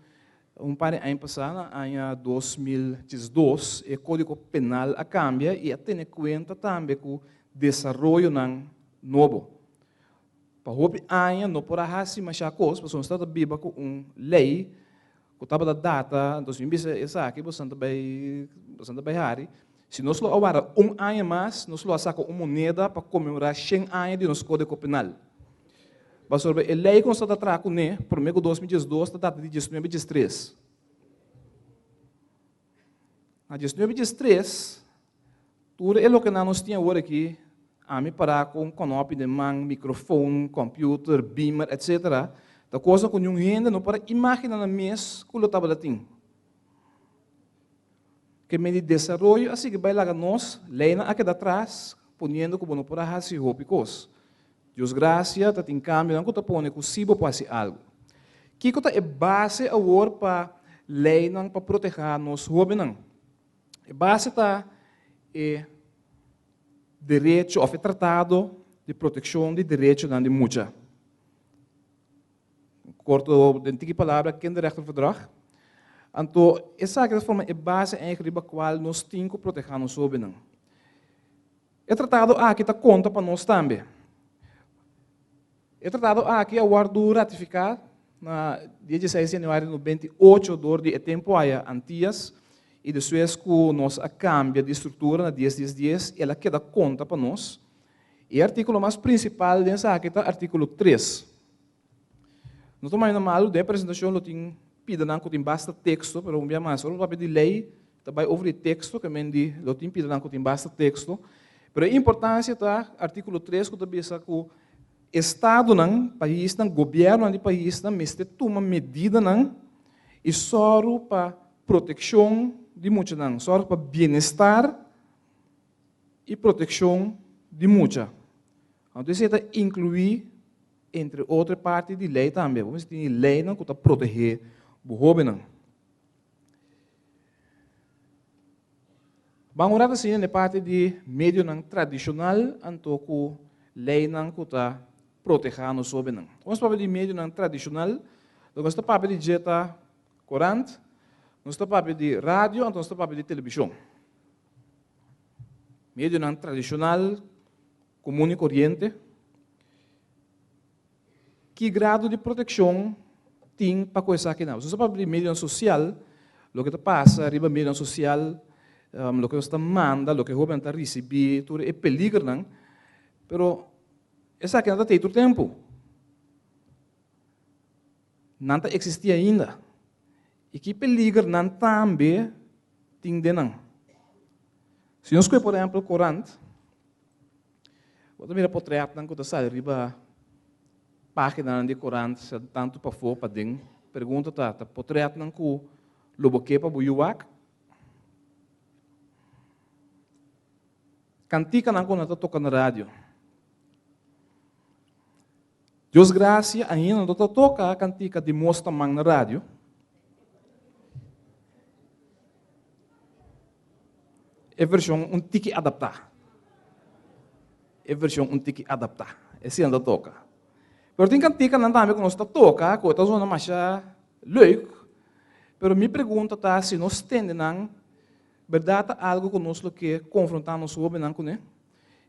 Un par di aña pasá, na aña 2012, e Kódigo Penal a kambia i a tene kuenta tambe ku desaroyonan nobo. Pa hopi aña no por a hasi mashá kos pasobra nos tabata biba ku un lei ku tabata data, entonces mi bisa esaki boso ta bai boso ta bai hari, si nos lo a warda un aña mas nos lo a saka un moneda pa konmemorá shen aña di nos Kódigo Penal. Pasobra e lei ku nos tabata traha kuné promé ku 2012 ta data di diesnuebe diestres. Na diesnuebe diestres Tur e lokenan nos tin awor aki, ami pará ku un kònòpi den man, mikrofon, kòmpiuter, beamer, etsetera, ta kosnan ku niun hende no por a imaginá nan mes ku lo tabata tin. Ke men di desaroyo a sigui bai laga nos, leinan a keda atras, poniendo ku bo no por a hasi hopi kos. Dios grasia ta tin kambionan ku ta pone ku sí bo por hasi algu. Kiko ta e base awor pa leinan pa protehá nos hóbennan? E base ta e derecho of e tratado di protekshon di derechonan di mucha. Korto den tiki palabra Kinderrechtenverdrag. Anto esaki ta forma e base eigenlijk riba kual nos tin ku protehá nos hóbennan. E tratado aki ta konta pa nos tambe. E tratado aki a wòrdu ratifiká na dia dieseis di yanüari 98 dor di e tempu aya Antias i despues ku nos a kambia di struktura na dies dies dies el a keda konta pa nos. E artíkulo mas prinsipal den esaki ta artíkulo tres. No ta mañana malu, den e presentashon lo tin pidanan ku tin basta teksto, pero un bia mas, ora bo papia di lei, ta bai over di teksto, ke men di lo tin pidanan ku tin basta teksto. Pero e importansia ta artíkulo tres ku ta bisa ku estadonan, paisnan, gobièrnunan di paisnan mester tuma medidanan i sòru pa protekshon di muchanan, sòru pa bienestar i protekshon di mucha. Anto esei ta inkluí Entre otro e parti di lei tambe. Bo mester tin e leinan ku ta protegé bo hóbennan. Ban un rato asina na e parti di medionan tradishonal anto ku leinan ku ta protehá nos hóbennan. Ora nos papia di medionan tradishonal, loke nos ta papia di dje ta korant, nos ta papia di radio anto nos ta papia di telebishon. Medionan tradishonal Komun i koriente, Ki grado di protekshon tin pa ku esakinan? Nos ta papia di medionan sosial, loke ta pasa riba medionan sosial, loke nos ta manda, loke hóbennan ta risibí, tur e peligernan, pero esakinan ta tei tur tempu. Nan ta eksistí ainda. I ki peligernan tambe tin den nan? Si nos kohe por ehèmpel korant, Bo ta mira potretnan ku ta sali riba páginanan di korant, sea tantu pafó, paden. Pregunta ta, ta potretnan ku lo bo ke pa bo yu wak? Kantikanan ku nan ta toka na radio. Dios grasia ainda no ta toka kantika di Mos ta Man na radio. E vershon un tiki adaptá. E vershon un tiki adaptá. Esei nan ta toka. Pero tin kantikanan tambe ku nos ta toka ku ta zona masha leuk, pero mi pregunta ta si nos tende nan bèrdat ta algu ku nos lo ke konfrontá nos hóbennan kuné?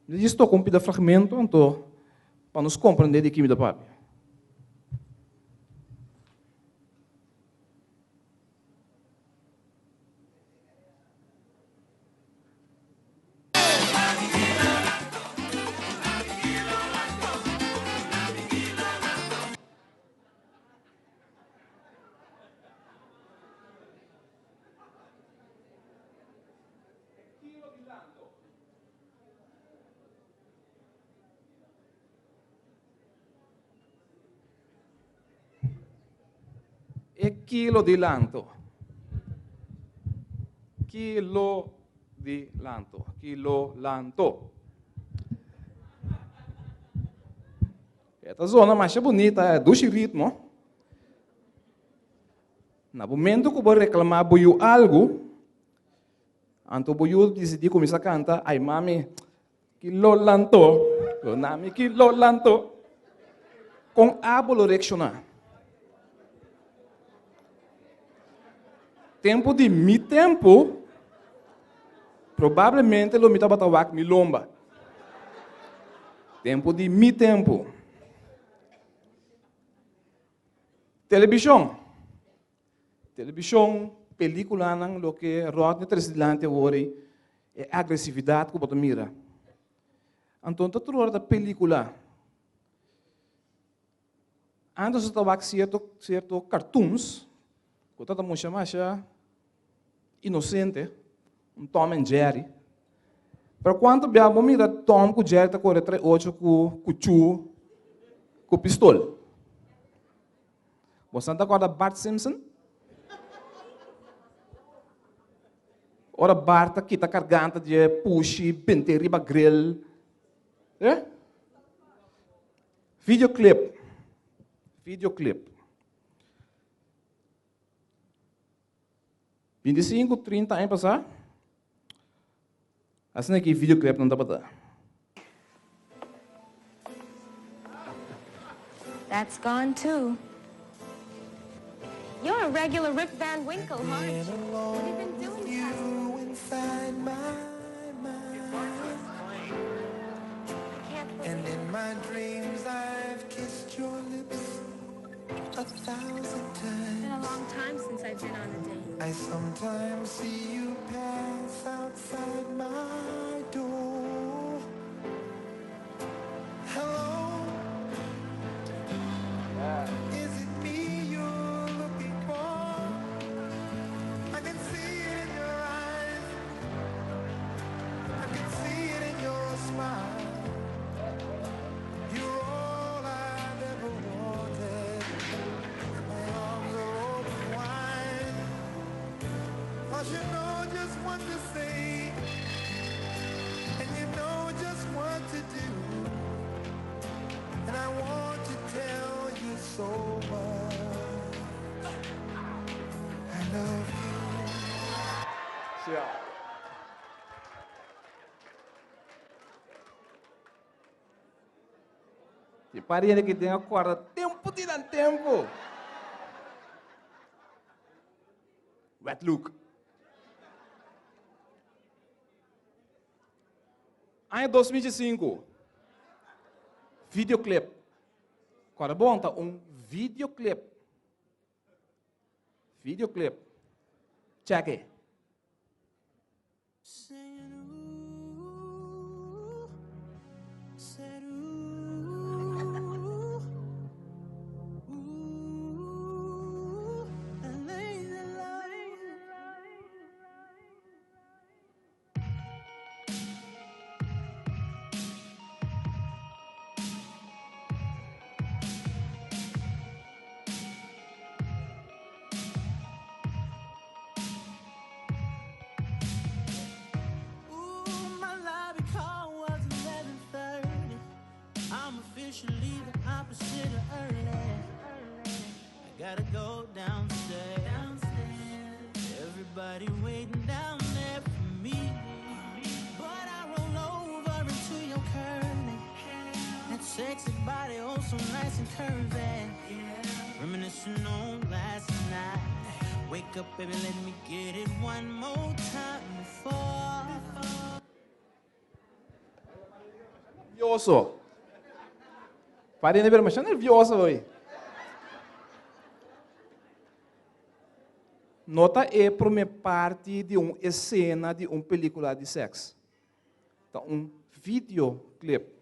Mi ta djis toka un pida fragmento anto pa nos komprendé di ki mi ta papia. E kilo di lanto. Kilo di lanto. Kilo lanto. E ta zona masha bunita, dushi ritmo. Na momento ku bo reklamá bo yu algu, anto bo yu disidí kuminsá kanta, Ai mami, ki lo lantó, lo nami ki lo lantó. Kon abo lo reakshoná? Tempu di mi tempu, probablemente lo mi tabata wak mi lomba. Tempu di mi tempu. Televishon. Televishon, pelíkulanan, loke Rodney trese dilanti awor ei, e agresividat ku bo ta mira. Anto ta tur ora ta pelíkula. Antes ta wak sierto sierto cartoons ku ta ta musha masha inosente, un Tom and Jerry. Pero kuantu bia bo mira Tom ku Jerry ta kore trai ocho ku kuchu ku pistol? Boso ta kòrda Bart Simpson? Ora Bart ta kita karganta dje pushi bent'é riba grill. Eh? Videoclip. Videoclip. 25, 30 aña pasá, asina ki videoclip nan tabata. That's gone too. You're a regular Rip Van Winkle, aren't you? What have you been doing And in my dreams I've kissed your lips a thousand times. It's been a long time since I've been on a date. I sometimes see you pass outside my door. Hello. Is it me you're looking for? I can see it in your eyes. I can see it in your smile. You're all I've ever wanted. My arms are open wide. 'Cause you know just what to say. And you know just what to do. And I want to tell you so much. I love you. Ja. Tin par di hende ki den a kòrda tempu di nan tempu. Wet look. Aña 2005, videoclip. Kòrda bon, ta un videoclip. Videoclip. Check it. Nervioso. Pare de ver, mas nervioso hoy. No ta e prome parti di un escena di un pelicula di sex. Ta un videoclip.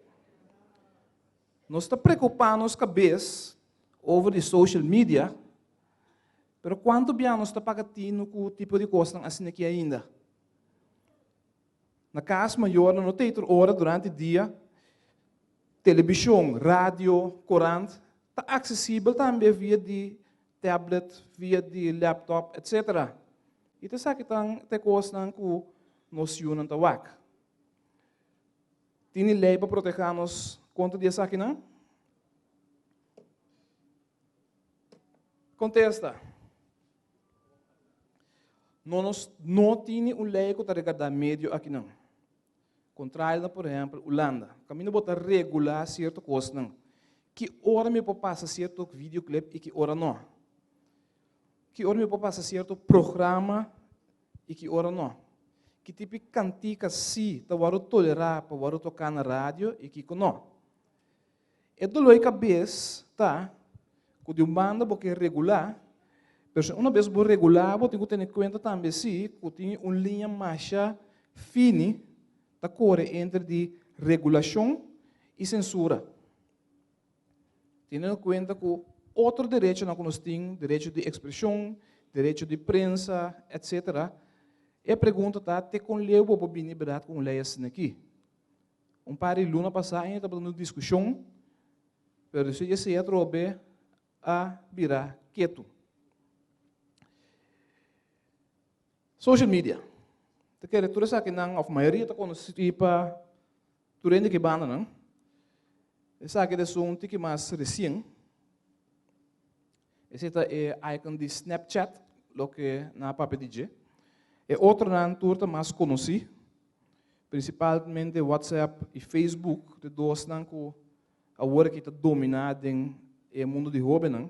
Nos ta preocupa nos cabes over di social media, pero cuanto bia nos ta paga tino cu tipo di cosnan asina aki ainda? Na cas mayornan no ta tur ora durante dia, television, radio, corant ta accesibel tambe via di tablet, via di laptop, etc. Y ta esaki tan ta e cosnan cu nos yunan ta wak. Tini ley pa proteha nos contra di esakinan? Contesta. No nos no tini un ley cu ta regarda medio akinan. Contrario na por ehempel Hulanda. Caminda bo ta regula cierto cosnan. Ki ora mi por pasa cierto videoclip y ki ora no. Ki ora mi por pasa sierto programa i ki ora no? Ki tipo di kantika sí ta wòrdu tolerá pa wòrdu toká na radio i kiko no? E doló di kabes ta ku di un banda bo ke regulá, pero si una bes bo regulá bo tin ku tene kuenta tambe sí ku tin un liña masha fini ta kore entre di regulashon i sensura. Teniendo kuenta ku otro derechonan ku nos tin, derecho di ekspreshon, derecho di prensa, etcetera, e pregunta ta te kon leu bo por bini bèrdat ku un lei asina aki? Un par di luna pasá ainda tabata un diskushon, pero despues di esei atrobe a bira ketu. Social media. Ta kere tur esakinan, òf mayoria ta konosí pa tur hende ki bandanan. Esaki ta esun tiki mas resien. Esei ta e icon di Snapchat, loke nan a papia di dje. E otronan tur ta mas konosí, prinsipalmente WhatsApp i Facebook, ta e dosnan ku awor aki ta dominá den e mundu di hóbennan.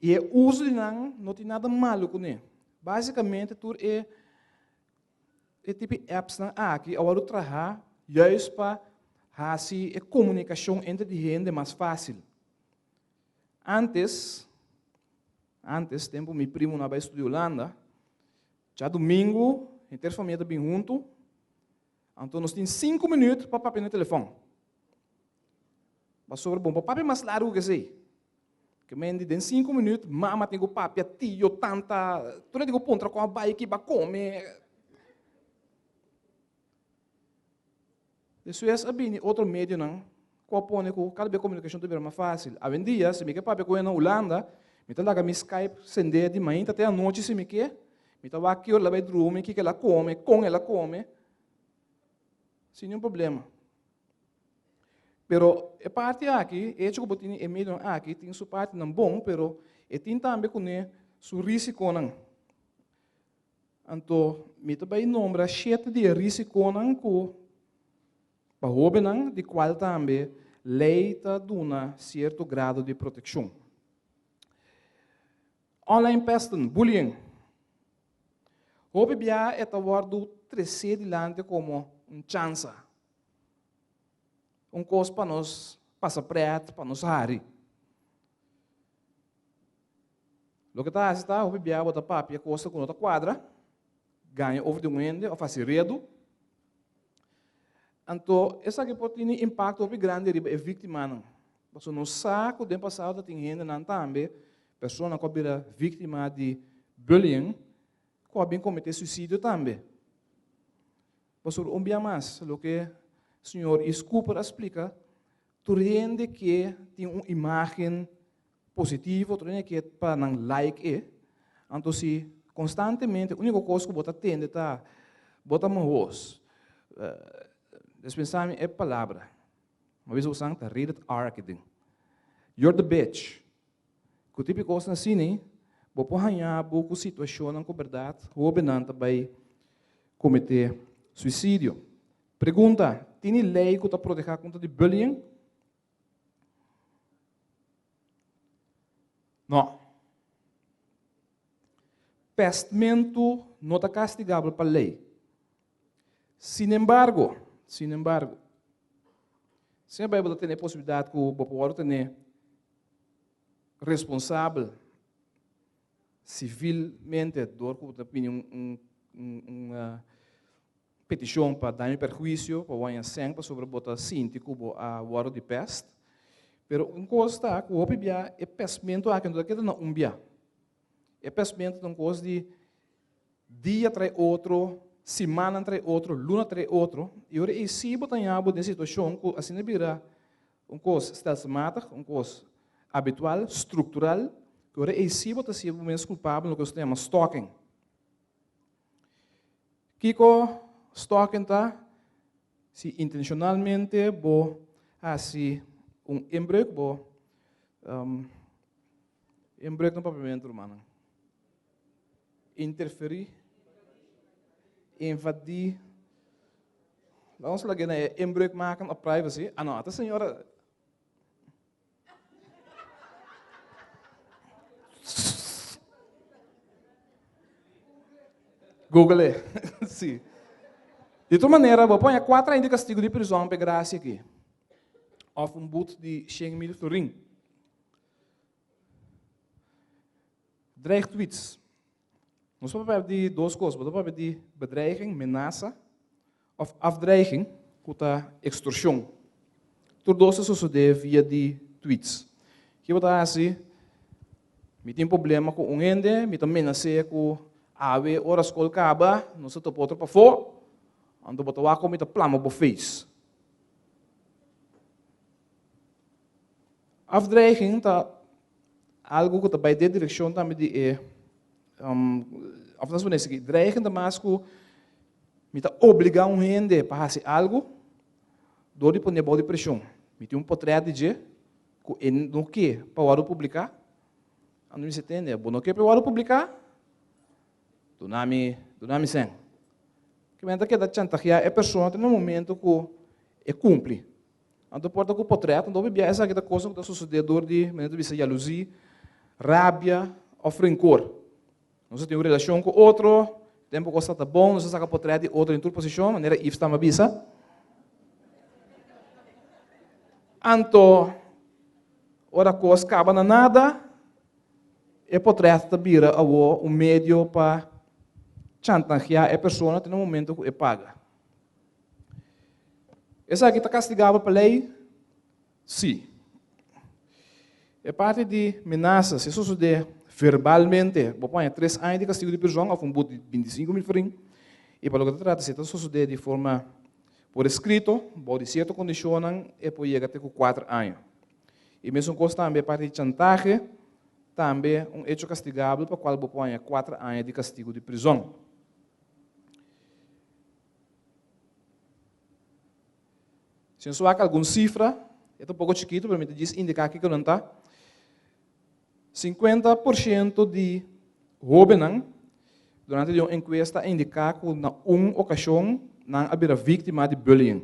I e uso di nan no tin nada malu kuné. Básikamente tur e e tipo di appsnan aki a wòrdu trahá juist pa hasi e komunikashon entre di hende mas fásil. Antes, antes, tempu mi primonan a bai studia Hulanda, djadumingu henter famia ta bin huntu, anto nos tin sinku minüt pa papia na telefòn. Pasobra bo no por papia mas largu ku esei. Ke men di den sinku minüt mama tin ku papia, tio, tanta, tur hende tin ku puntra kon a bai, kiba a kome. Despues a bini otro medionan ku a pone ku kada bes komunikashon ta bira mas fásil. Awendia, si mi ke papia ku hende na Hulanda, mi ta laga mi Skype sendé di mainta te anochi si mi ke. Mi ta wak ki ora el a bai drumi, kiko el a kome, kon el a kome, sin niun problema. Pero e parti aki, e hecho ku bo tene e medionan aki, tin su partinan bon, pero e tin tambe kuné su risikonan. Anto mi ta bai nombra shete di e risikonan ku pa hóbennan di kual tambe lei ta duna sierto grado di protekshon. Online pesten, bullying. Hopi bia e ta wòrdu tresé dilanti komo un chansa. Un kos pa nos pasa prèt, pa nos hari. Loke ta hasi ta, hopi bia bo ta papia kosa ku no ta kuadra, gaña over di un hende òf hasi redu. Anto esaki por tene impakto hopi grandi riba e víktimanan. Pasobra nos sa ku den pasado ta tin hendenan tambe, persona ku a bira víktima di bullying, ku a bin kometé suisidio tambe. Pasobra un bia mas, loke señor Is Cooper a splika, tur hende ke tin un imágen positivo, tur hende ke pa nan like e. Anto si konstantemente úniko kos ku bo ta tende ta bo ta mahos, dispensá mi e palabra, mi a bisa bosan ta rated R aki den, you're the bitch. Ku tipo di kosnan asina bo por haña bo ku situashonnan ku bèrdat hóbennan ta bai kometé suisidio. Pregunta, Tini lei ku ta protehá kontra di bullying? No. Pèstmentu no ta kastigabel pa lei. Sinembargo, sinembargo, sin e Beibel ta tene e posibilidat ku bo por wòrdu tene responsabel civilmente door cu ta bini un, un, un, un uh, peticion pa daño y perhuicio, pa waña sen pasobra bo ta sinti cu bo a wordo di pest. Pero un cos ta cu hopi bia e pestmento aki no ta keda na un bia. E pestmento ta un cos di Dia trae otro, simannan trae otro, luna trae otro, i ora ei si bo ta haña bo den situashon ku asina bira un kos stelselmatig, un kos habitual, struktural, ku ora ei si bo ta siña bo mes kulpabel loke nos ta yama stalking. Kiko stalking ta? Si intenshonalmente bo hasi un inbreuk, bo inbreuk na papiamentu rumannan. Interferí, invadí. Laat ons lag'é na e inbreuk maken op privacy. Ah no, ata señora. Google e. Sí. Di tur manera, bo por haña kuater aña di kastigu di prizòn pa e grasia aki. Òf un but di 100.000 florin. Dreigtweets. Nos por papia di dos kos. Bo ta papia di bedreiging, menasa, òf afdreiging, ku ta ekstorshon. Tur dos ta sosodé via di tweets. Ki bo ta hasi? Mi tin problema ku un hende, mi ta menas'é ku awe ora skol kaba, nos ta topa otro pafó, anto bo ta wak kon mi ta plama bo face. Afdreiging ta algu ku ta bai den direkshon tambe di e, òf nos pone esaki, dreiging ta mas ku mi ta obligá un hende pa hasi algu dor di pone bou di preshon. Mi tin un potrèt di dje ku e no ke pa wòrdu publiká, anto mi bisa, tende, bo no ke pa e wòrdu publiká? Duna mi, duna mi sèn. Ke men ta keda chantageá e persona te na momento ku e kumpli. Anto por ta ku potrèt, anto hopi bia esaki ta kosnan ku ta sosodé dor di, manera ta bisa, yaluzí, rabia òf renkor. Nos a tin un relashon ku otro, tempu kos ta bon, nos a saka potrèt di otro den tur posishon, manera Yves tamba bisa. Anto, ora kos kaba na nada, e potrèt ta bira awor un medio pa chantangeá e persona te na momento ku e paga. Esaki ta kastigabel pa lei? Sí. E parti di menasa, si e sosodé verbalmente, bo por haña tres aña di kastigu di prizòn òf un but di 25.000 florin. I pa loke ta trata si e ta sosodé di forma por eskrito, bou di sierto kondishonnan e por yega te ku kuater aña. I mesun kos tambe e parti di chantahe, tambe un echo kastigabel pa kual bo por haña kuater aña di kastigu di prizòn. Si nos wak algun sifra, e ta un poko chikitu, pero mi ta djis indiká kiko nan ta. 50% di hóbennan durante di un enkuesta a indiká ku na un okashon nan a bira víktima di bullying.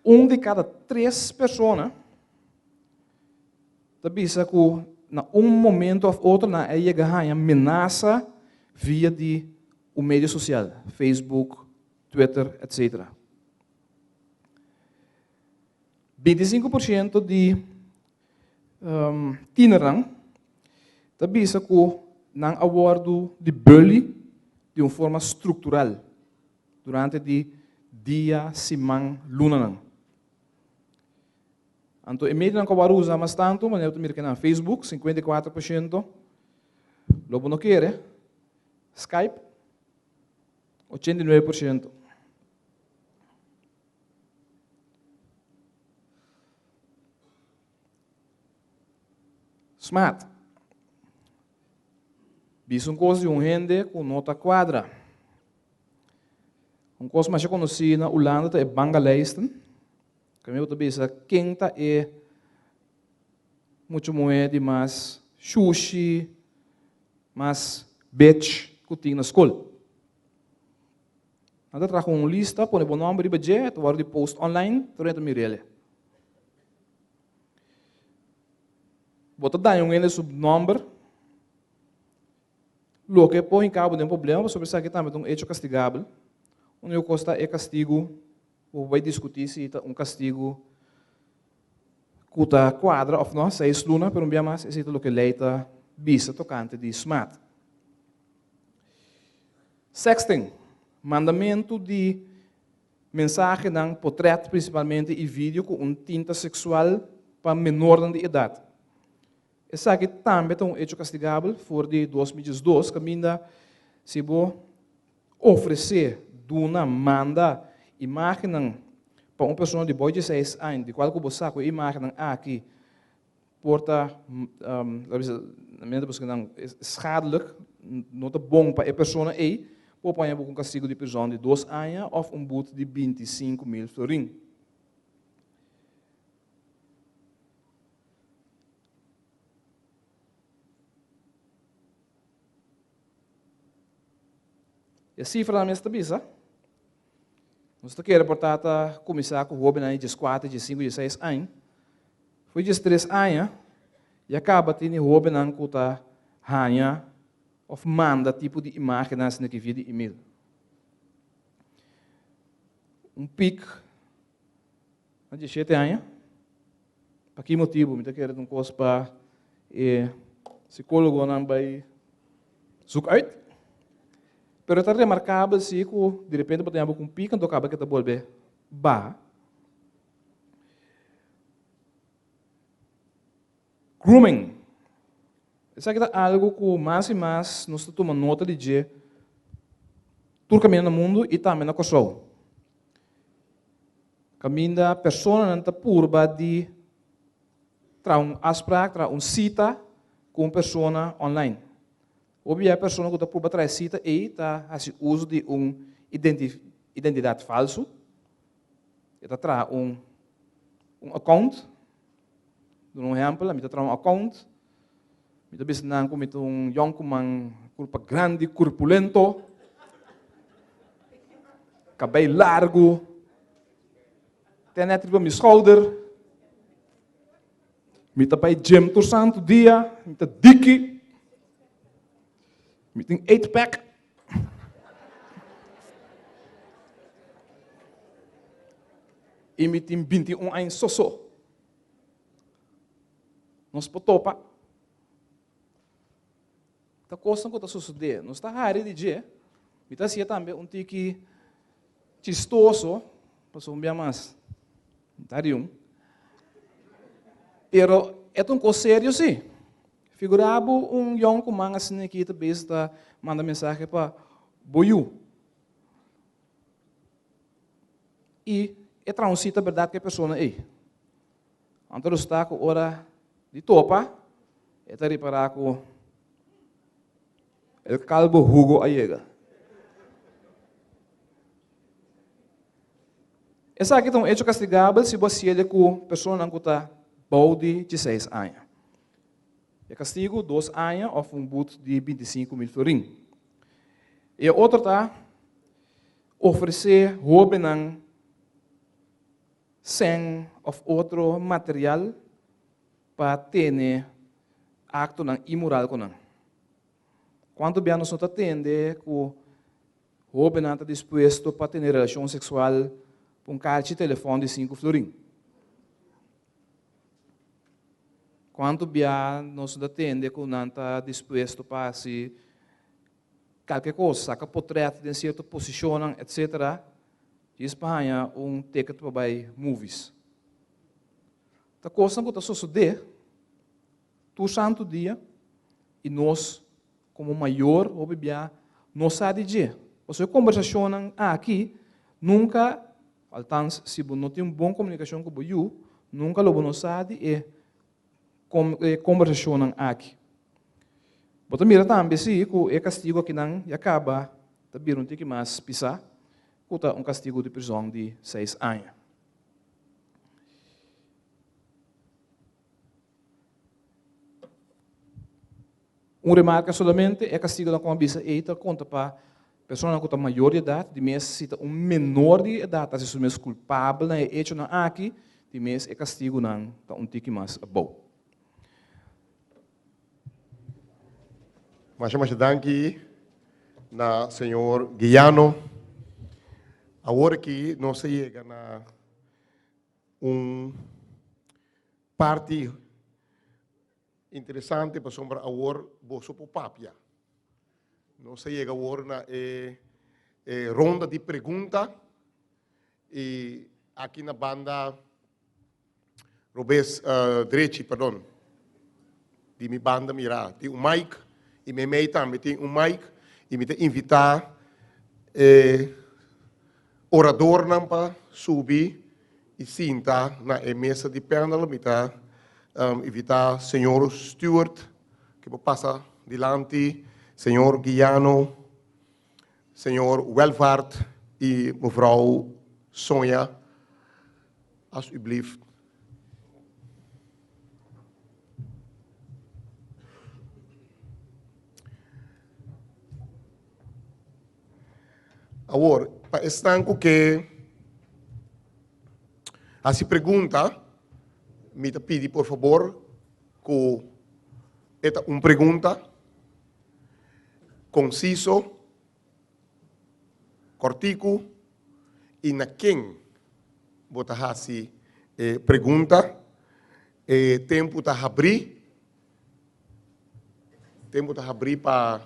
Un di kada tres persona ta bisa ku na un momento òf otro nan a yega haña menasa via di un medio sosial, Facebook, Twitter, etcetera. 25% di tienernan ta bisa ku nan a wòrdu di bully di un forma struktural. Durante di dia, siman, lunanan. Anto e medionan ku a wòrdu usa mas tantu, manera bo ta mira kinan, Facebook, 54%, lo bo no kere, Skype, 89%. Smart. Bisa un kos di un hende ku no ta kuadra. Un kos masha konosí na Hulanda ta e bangalijsten. Kaminda bo ta bisa ken ta e mucha muhé di mas shushi, mas bitch ku tin na skol. Nan ta traha un lista, pone bo nòmber riba dje, ta wòrdu di post online, tur hende ta mir'el. Bo ta daña un hende su nòmber, loke por hinka bo den problema pasobra esaki tambe ta un echo kastigabel. Úniko kos ta e kastigu, bo por bai diskutí si ta un kastigu ku ta kuadra òf no, seis luna, pero un bia mas esei ta loke lei ta bisa tokante di smaad. Sexting, mandamentu di Mensahenan, potrèt prinsipalmente i video ku un tinta seksual pa menornan di edat. Esaki tambe ta un echo kastigabel for di 2012 kaminda si bo ofresé, duna, manda imágennan pa un persona di bou di dieseis aña di kual ku bo sa ku e imágennan aki por ta, laat bisa, na mester busca nan, schadelijk, no ta bon pa e persona ei, por paña bo ku un kastigu di prizòn di dos aña òf un but di 25.000 florin. E sifranan mes ta bisa, nos ta kere por ta ta kuminsá ku hóbennan di dieskuater, diesinku, dieseis aña. Fo'i diestres aña ya kaba tene hóbennan ku ta haña. òf manda tipo di imágennan asina aki via di email. Un pik na diesshete aña. Pa ki motibu? Mi ta kere ta un kos pa e sikólogonan bai zoek uit. Pero ta remarkabel si ku di repente bo ta yama ku un pik anto kaba ke ta bolbe baha. Grooming. Esaki ta algu ku mas i mas nos ta tuma nota di dje tur kaminda na mundu i tambe na Kòrsou. Kaminda personanan ta purba di traha un afsprak, traha un sita ku un persona online. Hopi bia e persona ku ta purba traha e sita ei ta hasi uso di un identidat falsu. E ta traha un un account. Duna un ehèmpel, ami ta traha un account, mi ta bisa nan ku mi ta un yònkuman kurpa grandi, kurpulento, kabei largu, te nèt riba mi skouder, mi ta bai gym tur santu dia, mi ta diki, mi tin eight pack. I mi tin 21 aña soso. Nos por topa. Ta kosnan ku ta sosodé. Nos ta hari di dje. Mi ta hasié tambe un tiki chistoso, pasobra un bia mas mi ta hari un. Pero e ta un kos serio sí. Figurá bo un yònkuman asina aki ta bisa ta manda mensahe pa bo yu. I e traha un sita bèrdat ku e persona ei. Anto resultá ku ora di topa, e ta ripará ku el kalbo Hugo a yega. Esaki ta un echo kastigabel si bo a siede ku personanan ku ta bou di dieseis aña. E kastigu, dos aña òf un but di 25.000 florin. E otro ta ofresé hóbennan sèn òf otro material pa tene aktonan inmoral ku nan. Kuantu bia nos no ta tende ku hóbennan ta dispuesto pa tene relashon seksual pa un karchi telefòn di sinku florin? Kuantu bia nos no ta tende ku nan ta dispuesto pa hasi Kalke kos, saka potret den sierto posishonnan etc. Djis pa haña un ticket pa bai movies. Ta kosnan ku ta sosodé tur santu dia i nos komo mayor hopi bia no sa di dje. Pasobra e kombersashonnan aki nunka, altans si bo no tin un bon komunikashon ku bo yu, nunka lo bo no sa di e e kombersashonnan aki. Bo ta mira tambe si ku e kastigu akinan ya kaba ta bira un tiki mas pisá ku ta un kastigu di prizòn di seis aña. Un remarka solamente, e kastigunan ku a bisa ei ta konta pa personanan ku ta mayor di edat, di mes si ta un menor di edat ta hasi su mes kulpabel na e echonan aki, di mes e kastigunan ta un tiki mas abou. Masha masha danki na señor Guiano. Awor aki nos a yega na un parti Interesante pasobra awor boso por papia. Nos a yega awor na e e ronda di pregunta y aki na banda robes drechi perdon di mi banda mira tin un mic y meimei tambe tin un mic y mi ta invita e oradornan pa subi y sinta na e mesa di panel. Mi ta invita señor Stewart ke por pasa dilanti, señor Guiano, señor Welvaart y mevrouw Sonia, alsjeblieft. Awor, pa esnan ku ke hasi pregunta, mi ta pidi por fabor ku e ta un pregunta. Konsiso, kòrtiku i na ken bo ta hasi e pregunta. E tempu ta habrí. Tempu ta habrí pa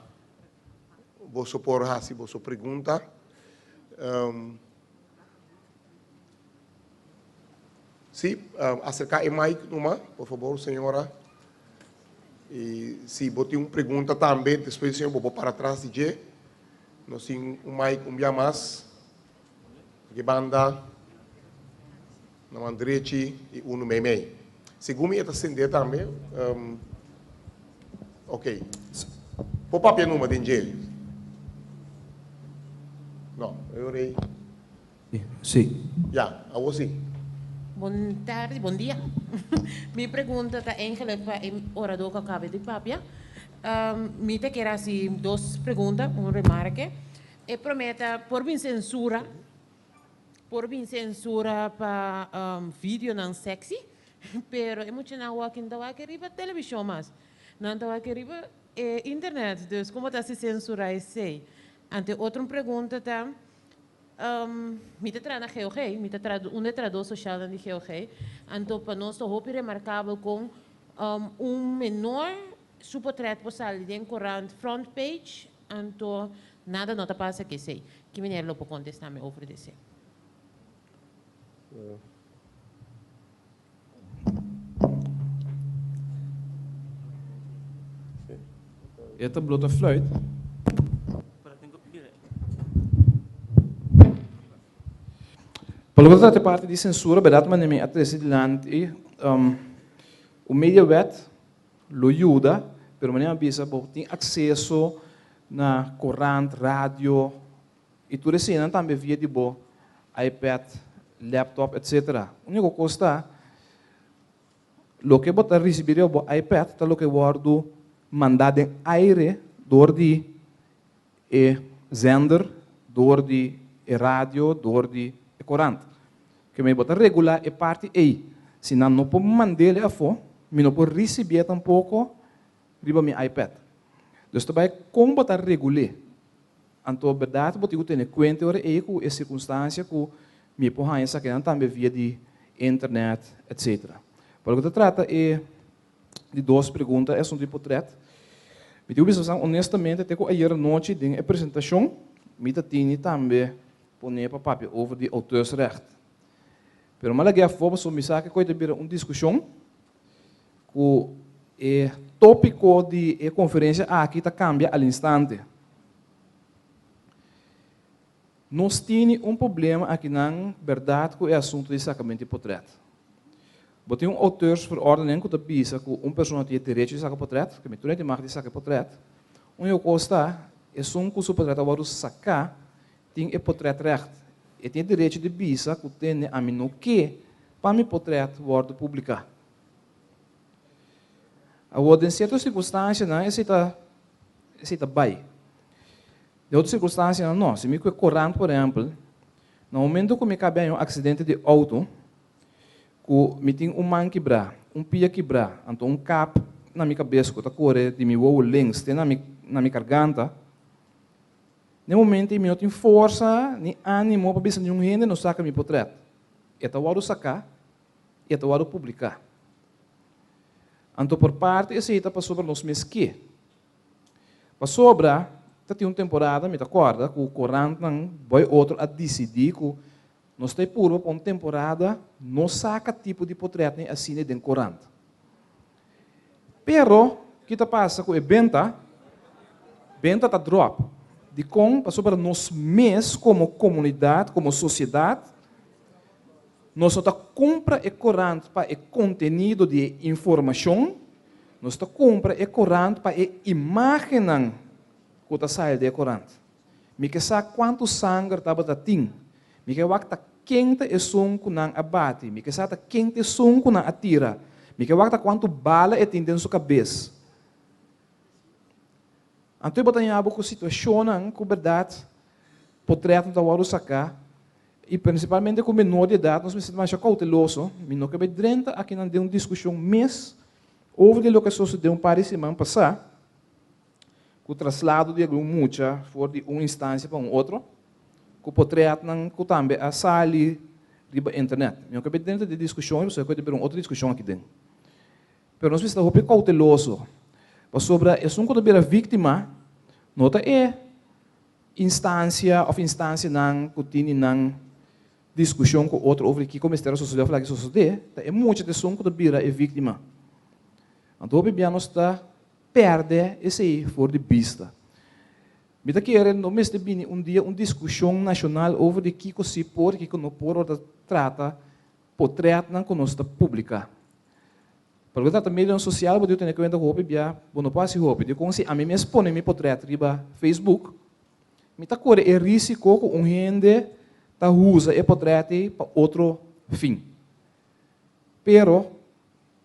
boso por hasi boso pregunta. Sí, aserká e mic numa, por fabor, señora. I si bo tin un pregunta tambe, despues di señor bo por para tras di dje. Nos tin un mic un bia mas. Aki banda, na man drechi i unu meimei. Segun mi e ta sende tambe. Ok. Por papia numa den dje? No, e ora ei. Sí. Ya, awor sí. Bon tardi, bon dia. Mi pregunta ta eigenlijk pa e orador ku a kaba di papia. Mi ta kier hasi dos pregunta, un remarke. E promé ta, por bin sensura? Por bin sensura pa videonan sexy? Pero e muchanan awor aki no ta wak riba televishon mas. Nan ta wak riba e internet. Dus komo ta hasi sensura esei? Anto e otro pregunta ta, Mi ta traha na GOG, mi ta traha un de trahador socialnan di GOG, anto pa nos ta hopi remarkabel kon un menor su potret por sali den korant front page, anto nada no ta pasa ku esei. Ki meneer lo por kontesta mi over di esei? E ta blo ta fluit. Pa loke ta trata e parti di sensura, bèrdat manera mi a trese dilanti, un mediawet lo yuda, pero manera mi a bisa bo tin akseso na korant, radio, I tur eseinan tambe via di bo iPad, laptop, etc. Úniko kos ta, loke bo ta risibí riba bo iPad ta loke wòrdu mandá den aire dor di e zender, dor di e radio, dor di e korant. Kemey bo ta regulá e parti ei. Si nan no por mand'el afó, mi no por risibié tampoko riba mi iPad. Dus ta bai kon bo ta regul'é. Anto bèrdat bo tin ku tene kuenta e ora ei ku e sirkunstansia ku mi por haña esakinan tambe via di internet etsetera. Pa loke ta trata e di dos pregunta e asuntu di potrèt, mi tin ku bisa boso honestamente te ku ayer anochi den e presentashon mi ta tini tambe pone pa papia over di auteursrecht. Pero mi a lag'é afó pasobra mi sa ke koe ta bira un diskushon ku e tópiko di e konferensia aki ta kambia al instante. Nos tini un problema akinan bèrdat ku e asuntu di sakamentu di potrèt. Bo tin un auteursverordening ku ta bisa ku un persona tin e derecho di saka potrèt, ku mi tur hende mag di saka e potrèt. Úniko kos ta, esun ku su potrèt a wòrdu saká tin e potrètrècht. E tin e derecho di bisa ku tende ami no ke pa mi potrèt wòrdu publiká. Awor, den sierto sirkunstansianan esei ta esei ta bai. Den otro sirkunstansianan no. Si mi ku e korant, por ehèmpel, na momento ku mi kabe haña un aksidente di outo, ku mi tin un man kibrá, un pia kibrá, anto un kap na mi kabes ku ta kore di mi wowo links te na mi na mi karganta, na e momento ei mi no tin forsa ni ánimo pa bisa niun hende no saka mi potrèt. E ta wòrdu saká i e ta wòrdu publiká. Anto por parti esei ta pasobra nos mes ke. Pasobra ta tin un temporada, mi ta kòrda, ku korantnan boi otro a disidí ku nos ta e purba pa un temporada no saka tipo di potrètnan asina den korant. Pero, ki ta pasa ku e benta? Benta ta dròp. Dikon? Pasobra nos mes komo komunidat, komo sosiedat, nos no ta kumpra e korant pa e kontenido di e informashon, nos ta kumpra e korant pa e imágennan ku ta sali den e korant. Mi ke sa kuantu sanger tabata tin. Mi ke wak ta ken ta esun ku nan a bati. Mi ke sa ta ken ta esun ku nan a tira. Mi ke wak ta kuantu bala e tin den su kabes. Anto e bo ta haña bo ku situashonnan ku bèrdat potrèt no ta wòrdu saká i prinsipalmente ku menor di edat nos mester ta masha kouteloso. Mi no ke bai drenta akinan den un diskushon mes over di loke a sosodé un par di siman pasá. ku traslado di algun mucha for di un instansia pa un otro, ku potretnan ku tambe a sali riba internet. Mi no ke bai dentro di e diskushon ei pasobra ku ta bira un otro diskushon aki den. Pero nos mester ta hopi kouteloso pasobra esun ku ta bira víktima no ta e instansia òf instansianan ku tini nan diskushon ku otro over di kiko mester a sosodé òf laki sosodé, ta e mucha ta esun ku ta bira e víktima. Anto hopi bia nos ta pèrdè esei for di bista. Mi ta kere no mester bini un dia un diskushon nashonal over di kiko si por i kiko no por ora ta trata potrètnan ku nos ta publiká. Pa loke ta trata medionan sosial bo debe tene kuenta ku hopi bia bo no por hasi hopi. Dikon si ami mes pone mi potrèt riba Facebook, mi ta kore e risiko ku un hende ta usa e potrèt ei pa otro fin. Pero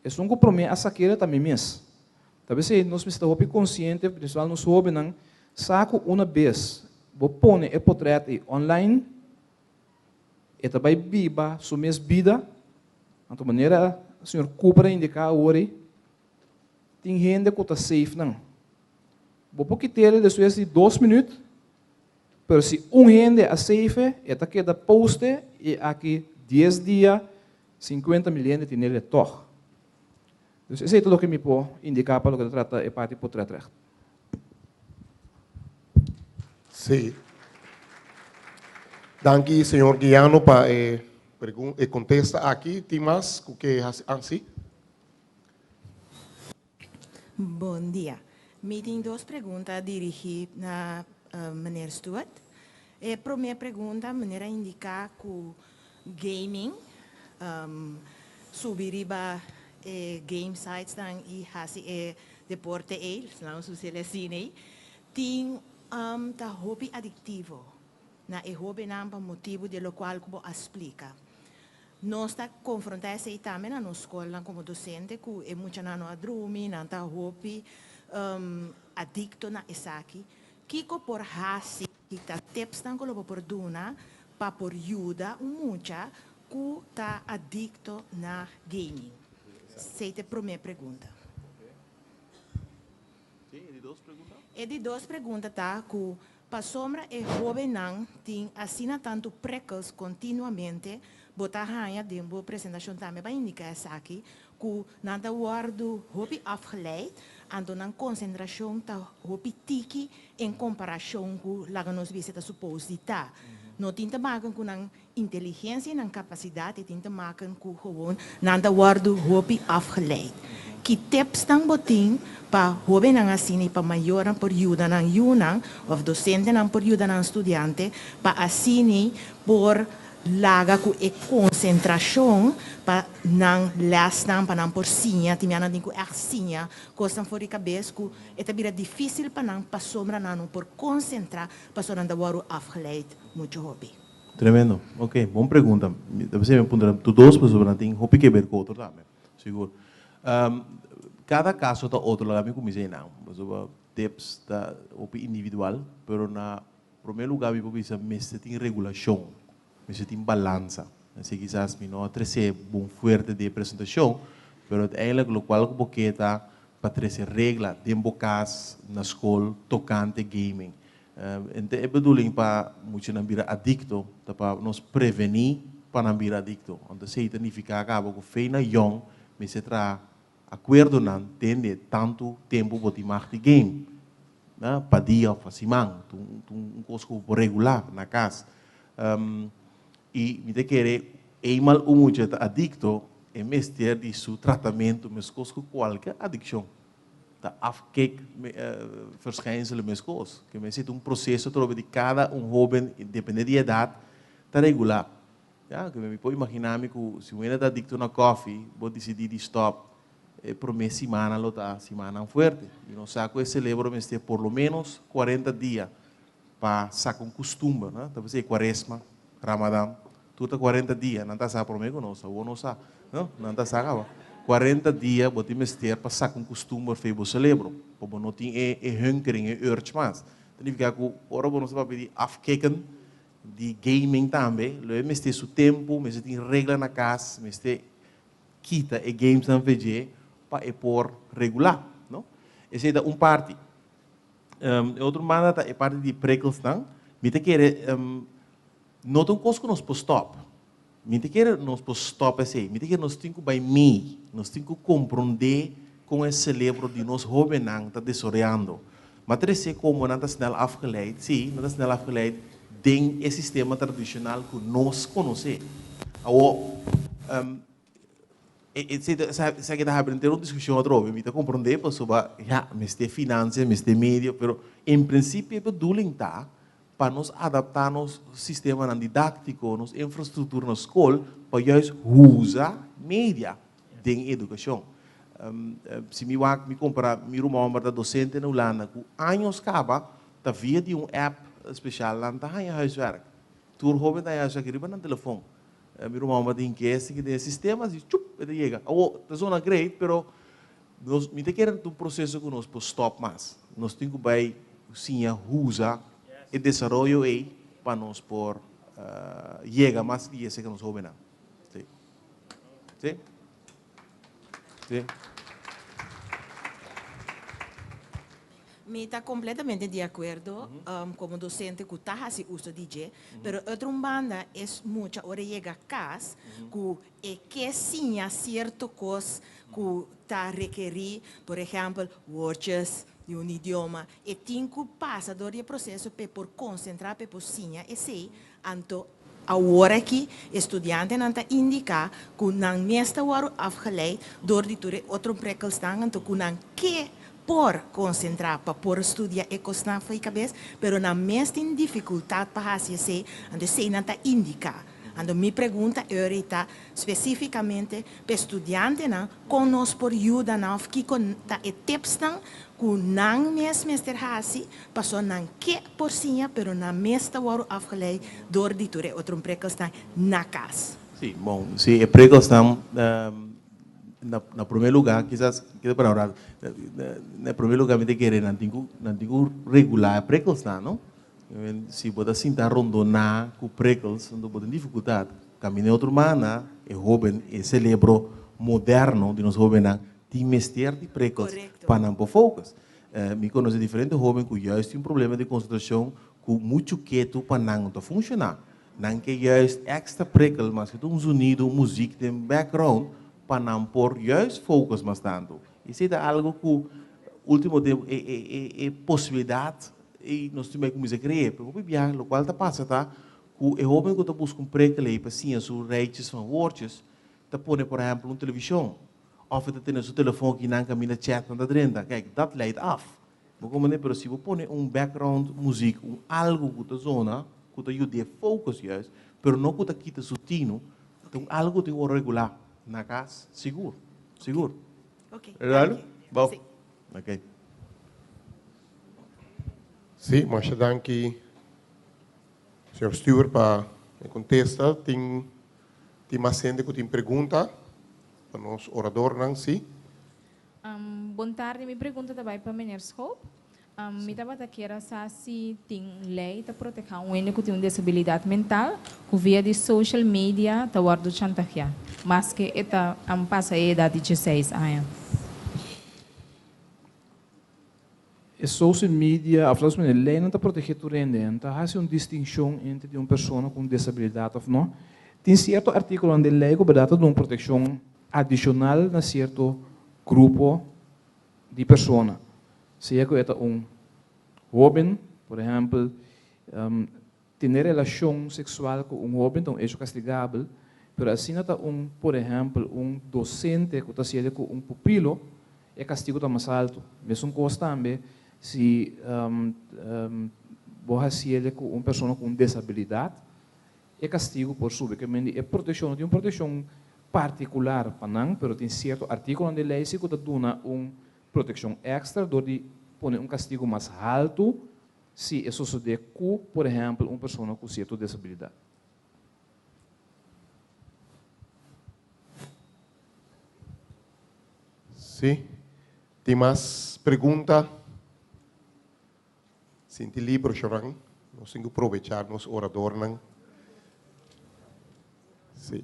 esun ku promé a sak'el ta mi mes. Ta p'esei nos mester ta hopi konsiente, prinsipal nos hóbennan, sa ku una bes bo pone e potrèt ei online, e ta bai biba su mes bida. Anto manera señor Cooper a indiká awor ei, tin hende ku ta safe nan. Bo por kit'el despues di dos minüt, pero si un hende a safe e ta keda poste i aki dies dia sinkuenta mil hende tinel e tòg. Dus esei ta loke mi por indiká pa loke ta trata e parti portretrecht. Sí. Danki señor Guiano pa e pregun e kontesta aki. Tin mas ku ke hasi? Ah, sí. Bon dia. Mi tin dos pregunta dirigí na meneer Stuart. E promé pregunta, meneer a indiká ku gaming, subi riba e game sitesnan i hasi e deporte ei, laat nos usa el asina ei, tin ta hopi adiktivo na e hóbennan pa motibu di lokual ku bo a splika. Nos ta konfrontá esei tambe na nos skolnan komo dosente ku e muchanan no a drumi, nan ta hopi adikto na esaki. Kiko por hasi, ki ta tipsnan ku lo bo por duna pa por yuda un mucha ku ta adikto na gaming? Esei ta e promé pregunta. E di dos pregunta ta ku pasobra e hóbennan tin asina tantu prikkels kontinuamente, bo ta haña den bo presentashon tambe pa indiká esaki, ku nan ta wòrdu hopi afgeleid, anto nan konsentrashon ta hopi tiki en komparashon ku laga nos bisa ta supos di ta. No tin te maken ku nan Inteligencia y nan capacidad e tin te maken cu gewoon nan ta wordo hopi afgeleid. Ki tipsnan bo tin pa hobennan asina y pa mayornan por yuda nan yunan of docentenan por yuda nan studiante pa asini por laga cu e concentracion pa nan lesnan pa nan por siña tin mianan tin cu echt siña cosnan for di cabes cu e ta bira dificil pa nan pasobra nan no por concentra pasobra nan ta wordo afgeleid mucho hopi. Tremendo. Ok, bon pregunta. Mi ta pensé mi puntra tur dos pasobra nan tin hopi ke ber ku otro tambe. Sigur. Kada kaso ta otro, laga mi kuminsá einan. Pasobra tips ta hopi individual, pero na promé lugá mi por bisa mester tin regulashon, mester tin balansa. Esei kisas mi no a tresé bon fuerte den e presentashon, pero uiteindelijk lokual ku bo ke ta pa trese regla den bo kas, na skol, tokante gaming. Ente e bedoeling pa muchanan bira adikto ta pa nos prevení pa nan bira adikto. Anto esei ta nifiká kaba ku fe na yòn mester traha akuerdonan tende tantu tempu bo tin mag di game, na, pa dia òf pa siman. Ta un kos ku bo por regulá na kas. I mi ta kere eenmaal un mucha ta adikto e mester di su tratamentu meskos ku kualke adikshon. Ta afkik verschijnselen meskos. Ke mester ta un proseso atrobe di kada un hoben, depende di edat, ta regulá. Ya, ke mi por imaginá mi ku si un hende ta adikto na kòfi, bo disidí di stòp, e promé simana lo ta simanan fuerte. I nos sa ku e selebro mester por lo ménos kuarenta dia pa saka un kustumber, no? Ta bisa e kuaresma, Ramadan, tur ta kuarenta dia, nan ta sa promé ku nos, awor no sa, no? Nan ta sa kaba. Kuarenta dia bo tin mester pa saka un kustumber for bo selebro, pa bo no tin e e hunkering, e urge mas. Ta nifiká ku ora bo no sa papia di afkicken, di gaming tambe, lo e mester su tempu, mester tin regla na kas, mester kita e gamesnan for dje pa e por regulá, no? Esei ta un parti. E otro banda ta e parti di prikkelsnan. Mi ta kere no ta un kos ku nos por stòp. Mi ta kere nos por stòp esei. Mi ta kere nos tin ku bai mee. Nos tin ku komprondé kon e selebro di nos hóbennan ta desaroyando. Ma trese komo nan ta snel afgeleid, sí, nan ta snel afgeleid den e sistema tradishonal ku nos konosé. Awor, Esaki ta habri henter un diskushon atrobe. Mi ta komprondé pasobra ya, mester finansia, mester medio, pero en prinsipio e bedoeling ta pa nos adaptá nos sistemanan didáktiko, nos infrastruktura na skol pa juist usa media den edukashon. Si mi wak, mi kompará mi ruman hòmber ta dosente na Hulanda ku años kaba ta via di un app spesial nan ta haña huiswerk. Tur hóben ta haña huiswerk riba nan telefon. Mi ruman homber tin ke sigui den e sistema, así chup, e ta yega. Awor, ta zona great, pero nos, mi ta kere ta un proseso ku nos por stòp mas. Nos tin ku bai siña usa e desaroyo ei pa nos por yega mas di esei ku nos hóbennan. Sí. Sí. Sí. Mi ta completamente di acuerdo como docente cu ta haci uso di dje, pero otro un banda es mucha ora e yega cas cu e ke siña cierto cos cu ta rekeri, por ehempel, woordjes di un idioma, e tin cu pasa door di e proceso p'e por concentra, p'e por siña esey, anto awor aki e studiantenan ta indica cu nan mes ta worde afgeleid door di tur e otro prikkelsnan, anto cu nan ke por konsentrá pa por studia e kosnan fo'i kabes, pero nan mes tin difikultat pa hasi esei, anto esei nan ta indiká. Anto mi pregunta Eury ta spesífikamente pa e studiantenan kon nos por yuda nan òf kiko ta e tipsnan ku nan mes mester hasi pasobra nan ke por siña pero nan mes ta wòrdu afgeleid dor di tur e otro prikkelsnan na kas. Sí, bon, sí e prikkelsnan Na na promé lugá kisas keda para un rato na promé lugá mi ta kere nan tin ku nan tin ku regulá e prikkelsnan no si bo ta sinta rondoná ku prikkels anto bo tin difikultat kaminda e otro banda e hóben e selebro moderno di nos hóbennan tin mester di prikkels pa nan por focus mi konosé diferente hóben ku juist tin problema di konsentrashon ku muchu ketu pa nan no ta funshoná Nan ke juist extra prikkel, maske ta un zonido, un muziek den background, pa nan por juist focus mas tantu. Esei ta algo ku ultimo tempu e e e e posibilidat ei nos tin bai kuminsá krea. Pero hopi biaha lokual ta pasa ta ku e hoben ku ta buska un prikkel ei pa siña su rijtjes van woordjes ta pone por ehempel un televishon òf e ta tene su telefon aki nan kaminda chatnan ta drenta. Kijk, dat leidt af. Bo comprende? Pero si bo pone un background muziek, un algo cu ta zona, cu ta yud'é focus juist, pero no cu ta kita su tino, ta un algo cu tin ora regular na cas, sigur, sigur. Ok, Eduardo? danki. Bo? Sí. Ok. Sí, masha danki, señor Stuart, pa e contesta. Tin, tin mas hende cu tin pregunta pa nos oradornan? Sí. Bon tardi, mi pregunta ta bai pa meneer Schoop. Mi tabata kier a sa si tin ley ta proteha un hende cu tin un desabilidad mental cu via di social media ta wordo chantajea, maske e ta pasa e edad di dieseis aña. E social media of laat ons e leynan ta protehe tur hende, no ta haci un distincion entre di un persona cu un desabilidad of no. Tin cierto articulonan den ley cu berdad ta duna un proteccion adicional na cierto grupo di persona, sea cu e ta un hoben, por ehempel, tene relacion sexual cu un hoben ta un hecho castigabel, pero asina ta un, por ehempel, un docente cu ta haciele cu un pupilo, e castigo ta mas alto. Mesun cos tambe si bo haciele cu un persona cu un desabilidad, E castigo por subi. Ke men di e proteccion no tin un proteccion particular pa nan, pero tin cierto articulonan di ley si cu ta duna un proteccion extra door di pone un castigo mas halto si e sosode cu, por ehempel, un persona cu cierto desabilidad. Si. Tin mas pregunta? Sinti liber Sharon, nos tin ku probecha nos oradornan. Si.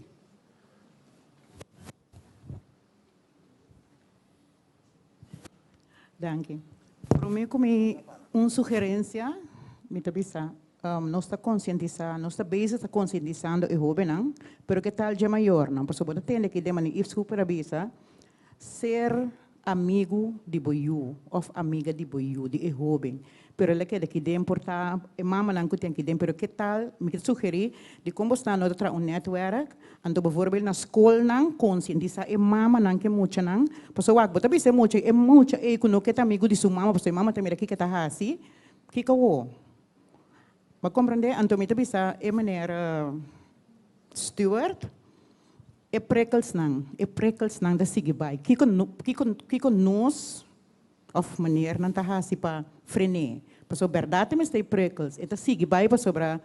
Danki. Prome ku mi. Un sugerencia, mi ta bisa, nos ta concientisa, nos ta bezig ta concientisando e hobennan, pero ke tal dje mayornan? Pasobra bo ta tende aki den mane Yves Cooper a bisa, ser amigu di bo yu of amiga di bo yu, di e hoben. Pero el a keda aki den por ta e mamanan ku tin aki den, pero ke tal, mi ke sugeri di kon bo sta no ta traha un netwerk, Anto bijvoorbeeld na skolnan konsientisá e mamanan ku e muchanan, pasobra wak bo ta bisa e mucha, e mucha ei ku no ke ta amigu di su mama pasobra e mama ta mira kiko e ta hasi, kiko awor? Bo a komprendé? Anto mi ta bisa e meneer Stewart, e prikkelsnan, e prikkelsnan ta sigui bai, kiko kiko kiko nos òf meneernan ta hasi pa fren'é? Pasobra bèrdat e mester e prikkels, e ta sigui bai pasobra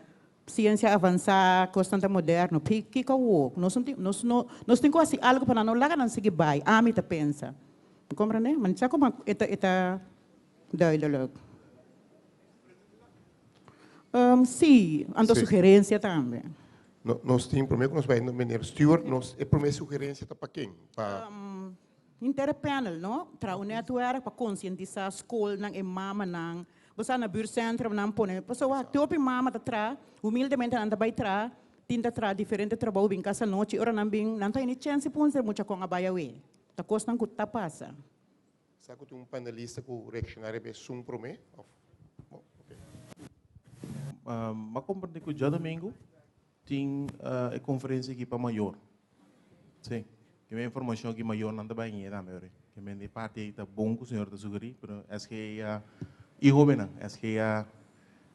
Siensia avansá, kosnan ta moderno. Pi kiko awor? Nos no tin, nos no, nos tin ku hasi algu pa nan no laga nan sigui bai, ami ta pensa. Bo komprendé? Ma sa kuma e ta, e ta duidelijk. Sí, anto Sí. sugerensia tambe. No, nos tin, promé ku nos bai na meneer Stewart, nos, e promé sugerensia ta pa ken? Pa. Henter e panel, no? Traha un netwerk pa konsientisá skolnan, e mamanan. Bo sa na buurtcentrum nan pone, pasobra wak hopi mama ta traha, humildemente nan ta bai traha, tin ta traha diferente trabou bin kas anochi, ora nan bin nan ta hini chèns di puntra e mucha kon a bai awe. Ta kosnan ku ta pasa. Sa ku tin un panelista ku reakshoná riba esun promé òf? Bo, oke. M'a komprendé ku djadumingu Tin e conferencia aki pa mayor. Sí. Ke men informacion aki mayornan ta bai ñe tambe ori. Ke men di parti ei ta bon ku señor ta sugeri, pero SGA i hobennan, SGA